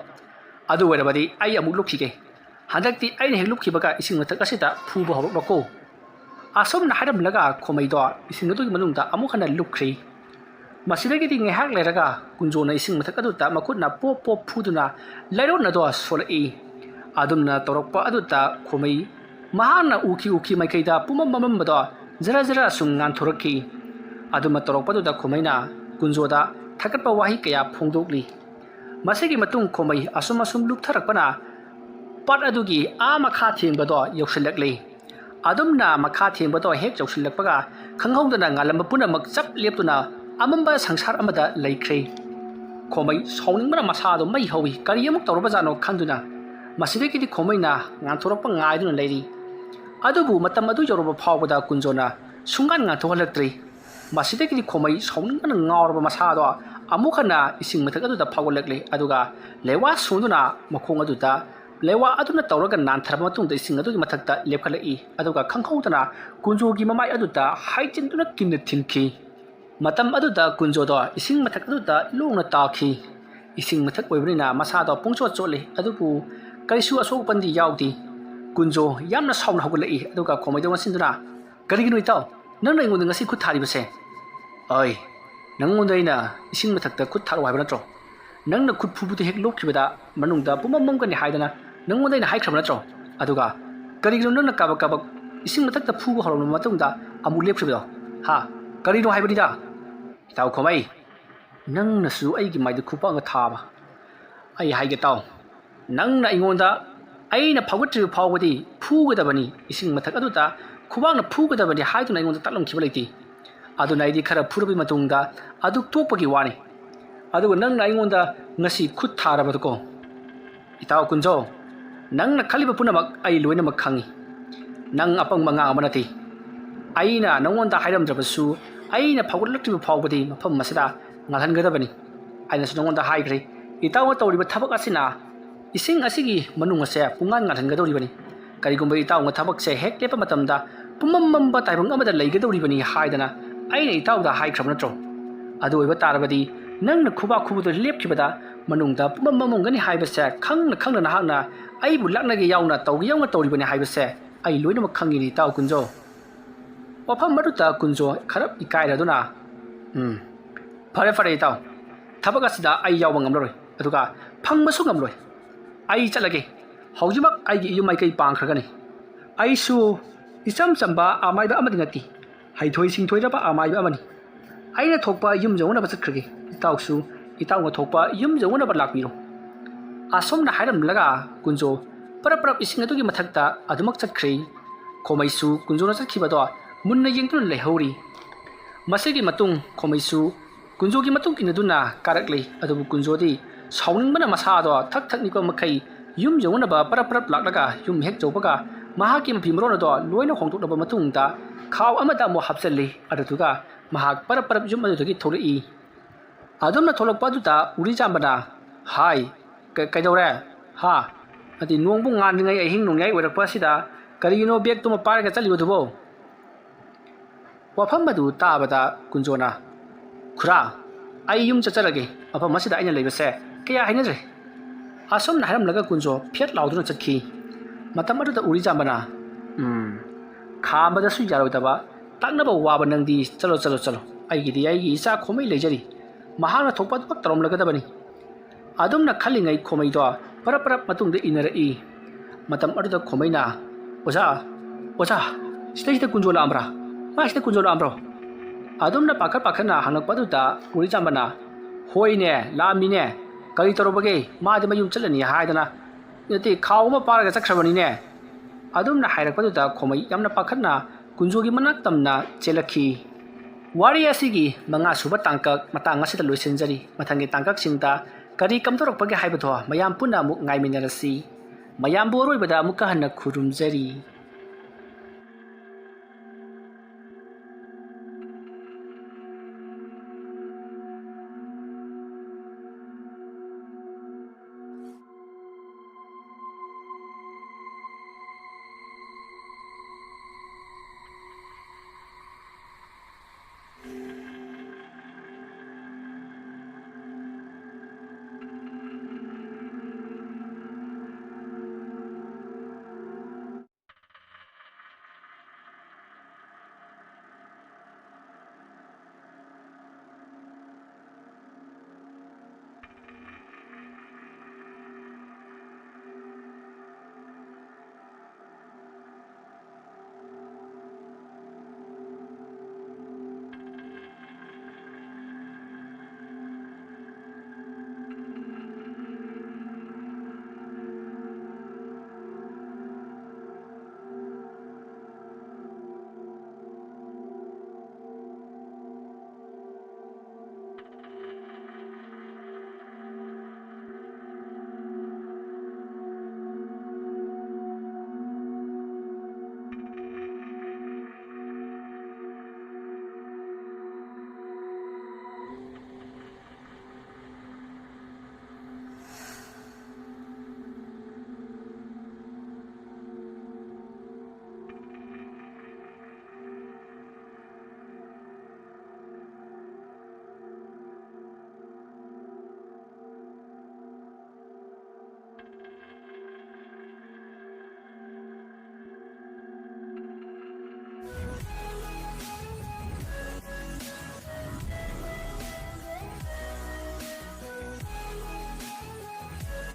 ꯑꯗꯨ ꯑꯣꯏꯔꯕꯗꯤ ꯑꯩ ꯑꯃꯨꯛ ꯂꯨꯞꯈꯤꯒꯦ꯫ ꯍꯟꯗꯛꯇꯤ ꯑꯩꯅ ꯍꯦꯛ ꯂꯨꯞꯈꯤꯕꯒ ꯏꯁꯤꯡ ꯃꯊꯛ ꯑꯁꯤꯗ ꯐꯨꯕ ꯍꯧꯔꯛꯂꯣꯀꯣ"꯫ ꯑꯁꯨꯝꯅ ꯍꯥꯏꯔꯝꯂꯒ ꯈꯣꯃꯩꯗꯣ ꯏꯁꯤꯡ ꯑꯗꯨꯒꯤ ꯃꯅꯨꯡꯗ ꯑꯃꯨꯛ ꯍꯟꯅ ꯂꯨꯞꯈ꯭ꯔꯤ꯫ ꯃꯁꯤꯗꯒꯤꯗꯤ ꯉꯥꯏꯍꯥꯛ ꯂꯩꯔꯒ ꯀꯨꯟꯖꯣꯅ ꯏꯁꯤꯡ ꯃꯊꯛ ꯑꯗꯨꯗ ꯃꯈꯨꯠꯅ ꯄꯣꯞ ꯄꯣꯞ ꯐꯨꯗꯨꯅ ꯂꯩꯔꯣꯟ ꯑꯗꯣ ꯁꯣꯜꯂꯛꯏ꯫ ꯑꯗꯨꯝꯅ ꯇꯧꯔꯛꯄ ꯑꯗꯨꯗ ꯈꯣꯃꯩ ꯃꯍꯥꯛꯅ ꯎꯈꯤ ꯎꯈꯤ ꯃꯥꯏꯀꯩꯗ ꯄꯨꯝꯃꯝ ꯃꯝꯃꯝꯕꯗꯣ ꯖꯔ ꯖꯔ ꯁꯨꯝ ꯉꯥꯟꯊꯣꯔꯛꯈꯤ꯫ ꯑꯗꯨꯝꯅ ꯇꯧꯔꯛꯄꯗꯨꯗ ꯈꯣꯃꯩꯅ ꯀꯨꯟꯖꯣꯗ ꯊꯥꯒꯠꯄ ꯋꯥꯍꯩ ꯀꯌꯥ ꯐꯣꯡꯗꯣꯛꯂꯤ꯫ ꯃꯁꯤꯒꯤ ꯃꯇꯨꯡ ꯈꯣꯃꯩ ꯑꯁꯨꯝ ꯑꯁꯨꯝ ꯂꯨꯞꯊꯔꯛꯄꯅ ꯄꯥꯠ ꯑꯗꯨꯒꯤ ꯑꯥ ꯃꯈꯥ ꯊꯦꯡꯕꯗꯣ ꯌꯧꯁꯤꯜꯂꯛꯂꯤ꯫ ꯑꯗꯨꯝꯅ ꯃꯈꯥ ꯊꯦꯡꯕꯗꯣ ꯍꯦꯛ ꯌꯧꯁꯤꯜꯂꯛꯄꯒ ꯈꯪꯍꯧꯗꯅ ꯉꯥꯜꯂꯝꯕ ꯄꯨꯝꯅꯃꯛ ꯆꯞ ꯂꯦꯞꯇꯨꯅ ꯑꯃꯝꯕ ꯁꯪꯁꯥꯔ ꯑꯃꯗ ꯂꯩꯈ꯭ꯔꯦ꯫ ꯈꯣꯃꯩ ꯁꯥꯎꯅꯤꯡꯕꯅ ꯃꯁꯥꯗꯣ ꯃꯩ ꯍꯧꯏ꯫ ꯀꯔꯤ ꯑꯃꯨꯛ ꯇꯧꯔꯕꯖꯥꯠꯅꯣ ꯈꯟꯗꯨꯅ ꯃꯁꯤꯗꯒꯤꯗꯤ ꯈꯣꯃꯩꯅ ꯉꯥꯟꯊꯣꯔꯛꯄ ꯉꯥꯏꯗꯨꯅ ꯂꯩꯔꯤ꯫ ꯑꯗꯨꯕꯨ ꯃꯇꯝ ꯑꯗꯨ ꯌꯧꯔꯕ ꯐꯥꯎꯕꯗ ꯀꯨꯟꯖꯣꯅ ꯁꯨꯡꯉꯥꯟ ꯉꯥꯟꯊꯣꯛꯍꯜꯂꯛꯇ꯭ꯔꯤ꯫ ꯃꯁꯤꯗꯒꯤꯗꯤ ꯈꯣꯃꯩ ꯁꯥꯎꯅꯤꯡꯕꯅ ꯉꯥꯎꯔꯕ ꯃꯁꯥꯗꯣ ꯑꯃꯨꯛ ꯍꯟꯅ ꯏꯁꯤꯡ ꯃꯊꯛ ꯑꯗꯨꯗ ꯐꯥꯎꯒꯠꯂꯛꯂꯦ꯫ ꯑꯗꯨꯒ ꯂꯩꯋꯥ ꯁꯣꯟꯗꯨꯅ ꯃꯈꯣꯡ ꯑꯗꯨꯗ ꯂꯩꯋꯥ ꯑꯗꯨꯅ ꯇꯧꯔꯒ ꯅꯥꯟꯊꯔꯕ ꯃꯇꯨꯡꯗ ꯏꯁꯤꯡ ꯑꯗꯨꯒꯤ ꯃꯊꯛꯇ ꯂꯦꯞꯈꯠꯂꯛꯏ꯫ ꯑꯗꯨꯒ ꯈꯪꯍꯧꯗꯅ ꯀꯨꯟꯖꯣꯒꯤ ꯃꯃꯥꯏ ꯑꯗꯨꯗ ꯍꯥꯏꯖꯤꯟꯗꯨꯅ ꯀꯤꯟꯅ ꯊꯤꯟꯈꯤ꯫ ꯃꯇꯝ ꯑꯗꯨꯗ ꯀꯨꯟꯖꯣꯗꯣ ꯏꯁꯤꯡ ꯃꯊꯛ ꯑꯗꯨꯗ ꯏꯂꯣꯡꯅ ꯇꯥꯈꯤ꯫ ꯏꯁꯤꯡ ꯃꯊꯛ ꯑꯣꯏꯕꯅꯤꯅ ꯃꯁꯥꯗꯣ ꯄꯨꯡꯆꯣꯠ ꯆꯣꯠꯂꯤ, ꯑꯗꯨꯕꯨ ꯀꯔꯤꯁꯨ ꯑꯁꯣꯛ ꯑꯄꯟꯗꯤ ꯌꯥꯎꯗꯦ꯫ ꯀꯨꯟꯖꯣ ꯌꯥꯝꯅ ꯁꯥꯎꯅ ꯍꯧꯒꯠꯂꯛꯏ, ꯑꯗꯨꯒ ꯈꯣꯃꯩꯗꯣ ꯃꯆꯤꯟꯗꯨꯅ, "ꯀꯔꯤꯒꯤꯅꯣ ꯏꯇꯥꯎ, ꯅꯪꯅ ꯑꯩꯉꯣꯟꯗ ꯉꯁꯤ ꯈꯨꯠ ꯊꯥꯔꯤꯕꯁꯦ? ꯑꯩ ꯅꯪꯉꯣꯟꯗ ꯑꯩꯅ ꯏꯁꯤꯡ ꯃꯊꯛꯇ ꯈꯨꯠ ꯊꯥꯔꯛꯑꯣ ꯍꯥꯏꯕ ꯅꯠꯇ꯭ꯔꯣ? ꯅꯪꯅ ꯈꯨꯠ ꯐꯨꯕꯗꯨ ꯍꯦꯛ ꯂꯣꯞꯈꯤꯕꯗ ꯃꯅꯨꯡꯗ ꯄꯨꯝꯃꯝ ꯃꯝꯒꯅꯤ ꯍꯥꯏꯗꯅ ꯅꯪꯉꯣꯟꯗ ꯑꯩꯅ ꯍꯥꯏꯈ꯭ꯔꯕ ꯅꯠꯇ꯭ꯔꯣ? ꯑꯗꯨꯒ ꯀꯔꯤꯒꯤꯅꯣ ꯅꯪꯅ ꯀꯥꯕꯛ ꯀꯥꯕꯛ ꯏꯁꯤꯡ ꯃꯊꯛꯇ ꯐꯨꯕ ꯍꯧꯔꯕ ꯃꯇꯨꯡꯗ ꯑꯃꯨꯛ ꯂꯦꯞꯈ꯭ꯔꯤꯕꯗꯣ? ꯍꯥ? ꯀꯔꯤꯅꯣ ꯍꯥꯏꯕꯅꯤꯗ?" "ꯏꯇꯥꯎ ꯈꯣꯃꯩ, ꯅꯪꯅꯁꯨ ꯑꯩꯒꯤ ꯃꯥꯏꯗ ꯈꯨꯄꯥꯛꯅ ꯊꯥꯕ꯫ ꯑꯩ ꯍꯥꯏꯒꯦ ꯇꯥꯎ, ꯅꯪꯅ ꯑꯩꯉꯣꯟꯗ ꯑꯩꯅ ꯐꯥꯎꯒꯠꯇ꯭ꯔꯤꯕ ꯐꯥꯎꯕꯗꯤ ꯐꯨꯒꯗꯕꯅꯤ, ꯏꯁꯤꯡ ꯃꯊꯛ ꯑꯗꯨꯗ ꯈꯨꯕꯥꯛꯅ ꯐꯨꯒꯗꯕꯅꯤ ꯍꯥꯏꯗꯨꯅ ꯑꯩꯉꯣꯟꯗ ꯇꯥꯛꯂꯝꯈꯤꯕ ꯂꯩꯇꯦ꯫ ꯑꯗꯨꯅ ꯑꯩꯗꯤ ꯈꯔ ꯐꯨꯔꯕ ꯃꯇꯨꯡꯗ ꯑꯗꯨ ꯇꯣꯛꯄꯒꯤ ꯋꯥꯅꯤ꯫ ꯑꯗꯨꯒ ꯅꯪꯅ ꯑꯩꯉꯣꯟꯗ ꯉꯁꯤ ꯈꯨꯠ ꯊꯥꯔꯕꯗꯨꯀꯣ?" "ꯏꯇꯥꯎ ꯀꯨꯟꯖꯣ, ꯅꯪꯅ ꯈꯜꯂꯤꯕ ꯄꯨꯝꯅꯃꯛ ꯑꯩ ꯂꯣꯏꯅꯃꯛ ꯈꯪꯏ꯫ ꯅꯪ ꯑꯄꯪꯕ ꯑꯉꯥꯡ ꯑꯃ ꯅꯠꯇꯦ꯫ ꯑꯩꯅ ꯅꯪꯉꯣꯟꯗ ꯍꯥꯏꯔꯝꯗ꯭ꯔꯕꯁꯨ, ꯑꯩꯅ ꯐꯥꯎꯒꯠꯂꯛꯇ꯭ꯔꯤꯕ ꯐꯥꯎꯕꯗꯤ ꯃꯐꯝ ꯑꯁꯤꯗ ꯉꯥꯜꯍꯟꯒꯗꯕꯅꯤ꯫ ꯑꯩꯅꯁꯨ ꯅꯪꯉꯣꯟꯗ ꯍꯥꯏꯈ꯭ꯔꯦ, ꯏꯇꯥꯎꯅ ꯇꯧꯔꯤꯕ ꯊꯕꯛ ꯑꯁꯤꯅ ꯏꯁꯤꯡ ꯑꯁꯤꯒꯤ ꯃꯅꯨꯡ ꯑꯁꯦ ꯄꯨꯡꯉꯥꯟ ꯉꯥꯜꯍꯟꯒꯗꯧꯔꯤꯕꯅꯤ꯫ ꯀꯔꯤꯒꯨꯝꯕ ꯏꯇꯥꯎꯅ ꯊꯕꯛꯁꯦ ꯍꯦꯛ ꯂꯦꯞꯄ ꯃꯇꯝꯗ ꯄꯨꯝꯃꯝ ꯃꯝꯕ ꯇꯥꯏꯕꯪ ꯑꯃꯗ ꯂꯩꯒꯗꯧꯔꯤꯕꯅꯤ ꯍꯥꯏꯗꯅ ꯑꯩꯅ ꯏꯇꯥꯎꯗ ꯍꯥꯏꯈ꯭ꯔꯕ ꯅꯠꯇ꯭ꯔꯣ? ꯑꯗꯨ ꯑꯣꯏꯕ ꯇꯥꯔꯕꯗꯤ ꯅꯪꯅ ꯈꯨꯕꯥꯛ ꯈꯨꯕꯗꯨ ꯂꯦꯞꯈꯤꯕꯗ ꯃꯅꯨꯡꯗ ꯄꯨꯝꯃꯝ ꯃꯝꯃꯝꯒꯅꯤ ꯍꯥꯏꯕꯁꯦ ꯈꯪꯅ ꯈꯪꯅ ꯅꯍꯥꯛꯅ ꯑꯩꯕꯨ ꯂꯥꯛꯅꯒꯦ ꯌꯥꯎꯅ ꯇꯧꯒꯦ ꯌꯥꯎꯅ ꯇꯧꯔꯤꯕꯅꯤ ꯍꯥꯏꯕꯁꯦ ꯑꯩ ꯂꯣꯏꯅꯃꯛ ꯈꯪꯉꯤꯅꯤ ꯏꯇꯥꯎ ꯀꯨꯟꯖꯣ꯫" ꯋꯥꯐꯝ ꯑꯗꯨꯗ ꯀꯨꯟꯖꯣ ꯈꯔ ꯏꯀꯥꯏꯔꯗꯨꯅ, "ꯎꯝ, ꯐꯔꯦ ꯐꯔꯦ ꯏꯇꯥꯎ, ꯊꯕꯛ ꯑꯁꯤꯗ ꯑꯩ ꯌꯥꯎꯕ ꯉꯝꯂꯔꯣꯏ, ꯑꯗꯨꯒ ꯐꯪꯕꯁꯨ ꯉꯝꯂꯣꯏ꯫ ꯑꯩ ꯆꯠꯂꯒꯦ꯫ ꯍꯧꯖꯤꯛꯃꯛ ꯑꯩꯒꯤ ꯏꯌꯨꯝ ꯃꯥꯏꯀꯩ ꯄꯥꯡꯈ꯭ꯔꯒꯅꯤ꯫ ꯑꯩꯁꯨ ꯏꯆꯝ ꯆꯝꯕ ꯑꯃꯥꯏꯕ ꯑꯃꯗꯤ ꯅꯠꯇꯦ, ꯍꯩꯊꯣꯏ ꯁꯤꯡꯊꯣꯏꯔꯕ ꯑꯃꯥꯏꯕ ꯑꯃꯅꯤ꯫ ꯑꯩꯅ ꯊꯣꯛꯄ ꯌꯨꯝ ꯌꯧꯅꯅꯕ ꯆꯠꯈ꯭ꯔꯒꯦ꯫ ꯏꯇꯥꯎꯁꯨ ꯏꯇꯥꯎꯅ ꯊꯣꯛꯄ ꯌꯨꯝ ꯌꯧꯅꯅꯕ ꯂꯥꯛꯄꯤꯔꯣ꯫" ꯑꯁꯨꯝꯅ ꯍꯥꯏꯔꯝꯂꯒ ꯀꯨꯟꯖꯣ ꯄꯔꯞ ꯄꯔꯞ ꯏꯁꯤꯡ ꯑꯗꯨꯒꯤ ꯃꯊꯛꯇ ꯑꯗꯨꯃꯛ ꯆꯠꯈ꯭ꯔꯦ꯫ ꯈꯣꯃꯩꯁꯨ ꯀꯨꯟꯖꯣꯅ ꯆꯠꯈꯤꯕꯗꯣ ꯃꯨꯟꯅ ꯌꯦꯡꯗꯨꯅ ꯂꯩꯍꯧꯔꯤ꯫ ꯃꯁꯤꯒꯤ ꯃꯇꯨꯡ ꯈꯣꯃꯩꯁꯨ ꯀꯨꯟꯖꯣꯒꯤ ꯃꯇꯨꯡ ꯏꯟꯅꯗꯨꯅ ꯀꯥꯔꯛꯂꯤ꯫ ꯑꯗꯨꯕꯨ ꯀꯨꯟꯖꯣꯗꯤ ꯁꯥꯎꯅꯤꯡꯕꯅ ꯃꯁꯥꯗꯣ ꯊꯛ ꯊꯛ ꯅꯤꯛꯄ ꯃꯈꯩ ꯌꯨꯝ ꯌꯧꯅꯅꯕ ꯄꯔꯞ ꯄꯔꯞ ꯂꯥꯛꯂꯒ ꯌꯨꯝ ꯍꯦꯛ ꯌꯧꯕꯒ ꯃꯍꯥꯛꯀꯤ ꯃꯐꯤ ꯃꯔꯣꯟ ꯑꯗꯣ ꯂꯣꯏꯅ ꯍꯣꯡꯗꯣꯛꯂꯕ ꯃꯇꯨꯡꯗ ꯈꯥꯎ ꯑꯃꯗ ꯑꯃꯨꯛ ꯍꯥꯞꯆꯤꯜꯂꯤ꯫ ꯑꯗꯨꯗꯨꯒ ꯃꯍꯥꯛ ꯄꯔꯞ ꯄꯔꯞ ꯌꯨꯝ ꯑꯗꯨꯗꯒꯤ ꯊꯣꯛꯂꯛꯏ꯫ ꯑꯗꯨꯝꯅ ꯊꯣꯛꯂꯛꯄ ꯑꯗꯨꯗ ꯎꯔꯤꯖꯥꯝꯕꯅ, "ꯍꯥꯏ, ꯀ-, ꯀꯩꯗꯧꯔꯦ? ꯍꯥ? ꯅꯠꯇꯦ, ꯅꯣꯡꯕꯨ ꯉꯥꯟꯗ꯭ꯔꯤꯉꯩ ꯑꯍꯤꯡ ꯅꯣꯡꯌꯥꯏ ꯑꯣꯏꯔꯛꯄ ꯑꯁꯤꯗ ꯀꯔꯤꯒꯤꯅꯣ ꯕꯦꯒꯇꯨꯃ ꯄꯥꯏꯔꯒ ꯆꯠꯂꯤꯕꯗꯨꯕꯣ?" ꯋꯥꯐꯝ ꯑꯗꯨ ꯇꯥꯕꯗ ꯀꯨꯟꯖꯣꯅ, "ꯈꯨꯔꯥ, ꯑꯩ ꯌꯨꯝ ꯆꯠꯆꯔꯒꯦ꯫ ꯃꯐꯝ ꯑꯁꯤꯗ ꯑꯩꯅ ꯂꯩꯕꯁꯦ ꯀꯌꯥ ꯍꯩꯅꯗ꯭ꯔꯦ"꯫ ꯑꯁꯨꯝꯅ ꯍꯥꯏꯔꯝꯂꯒ ꯀꯨꯟꯖꯣ ꯐꯦꯠ ꯂꯥꯎꯗꯨꯅ ꯆꯠꯈꯤ꯫ ꯃꯇꯝ ꯑꯗꯨꯗ ꯎꯔꯤꯖꯥꯝꯕꯅ, "ꯎꯝ, ꯈꯥꯝꯕꯗꯁꯨ ꯌꯥꯔꯣꯏꯗꯕ, ꯇꯥꯛꯅꯕ ꯋꯥꯕ ꯅꯪꯗꯤ꯫ ꯆꯠꯂꯣ, ꯆꯠꯂꯣ, ꯆꯠꯂꯣ꯫ ꯑꯩꯒꯤꯗꯤ ꯑꯩꯒꯤ ꯏꯆꯥ ꯈꯣꯃꯩ ꯂꯩꯖꯔꯤ꯫ ꯃꯍꯥꯛꯅ ꯊꯣꯛꯄ ꯑꯗꯨꯃꯛ ꯇꯧꯔꯝꯂꯒꯗꯕꯅꯤ"꯫ ꯑꯗꯨꯝꯅ ꯈꯜꯂꯤꯉꯩ ꯈꯣꯃꯩꯗꯣ ꯄꯔꯞ ꯄꯔꯞ ꯃꯇꯨꯡꯗ ꯏꯟꯅꯔꯛꯏ꯫ ꯃꯇꯝ ꯑꯗꯨꯗ ꯈꯣꯃꯩꯅ, "ꯑꯣꯖꯥ, ꯑꯣꯖꯥ, ꯁꯤꯗꯩꯁꯤꯗ ꯀꯨꯟꯖꯣ ꯂꯥꯛꯑꯝꯕ꯭ꯔꯥ? ꯃꯥ ꯁꯤꯗ ꯀꯨꯟꯖꯣ ꯂꯥꯛꯑꯝꯕ꯭ꯔꯣ?" ꯑꯗꯨꯝꯅ ꯄꯥꯈꯠ ꯄꯥꯈꯠꯅ ꯍꯪꯂꯛꯄꯗꯨꯗ ꯎꯔꯤꯆꯥꯝꯕꯅ, "ꯍꯣꯏꯅꯦ, ꯂꯥꯛꯑꯝꯃꯤꯅꯦ꯫ ꯀꯔꯤ ꯇꯧꯔꯕꯒꯦ? ꯃꯥꯗꯤ ꯃꯌꯨꯝ ꯆꯠꯂꯅꯤ ꯍꯥꯏꯗꯅ, ꯅꯠꯇꯦ, ꯈꯥꯎ ꯑꯃ ꯄꯥꯔꯒ ꯆꯠꯈ꯭ꯔꯕꯅꯤꯅꯦ"꯫ ꯑꯗꯨꯝꯅ ꯍꯥꯏꯔꯛꯄꯗꯨꯗ ꯈꯣꯃꯩ ꯌꯥꯝꯅ ꯄꯥꯈꯠꯅ ꯀꯨꯟꯖꯣꯒꯤ ꯃꯅꯥꯛ ꯇꯝꯅ ꯆꯦꯜꯂꯛꯈꯤ꯫ ꯋꯥꯔꯤ ꯑꯁꯤꯒꯤ ꯃꯉꯥ ꯁꯨꯕ ꯇꯥꯡꯀꯛ ꯃꯇꯥꯡ ꯑꯁꯤꯗ ꯂꯣꯏꯁꯤꯟꯖꯔꯤ꯫ ꯃꯊꯪꯒꯤ ꯇꯥꯡꯀꯛꯁꯤꯡꯗ ꯀꯔꯤ ꯀꯝꯗꯧꯔꯛꯄꯒꯦ ꯍꯥꯏꯕꯗꯣ ꯃꯌꯥꯝ ꯄꯨꯟꯅ ꯑꯃꯨꯛ ꯉꯥꯏꯃꯤꯟꯅꯔꯁꯤ꯫ ꯃꯌꯥꯝꯕꯨ ꯑꯔꯣꯏꯕꯗ ꯑꯃꯨꯛꯀ ꯍꯟꯅ ꯈꯨꯔꯨꯝꯖꯔꯤ꯫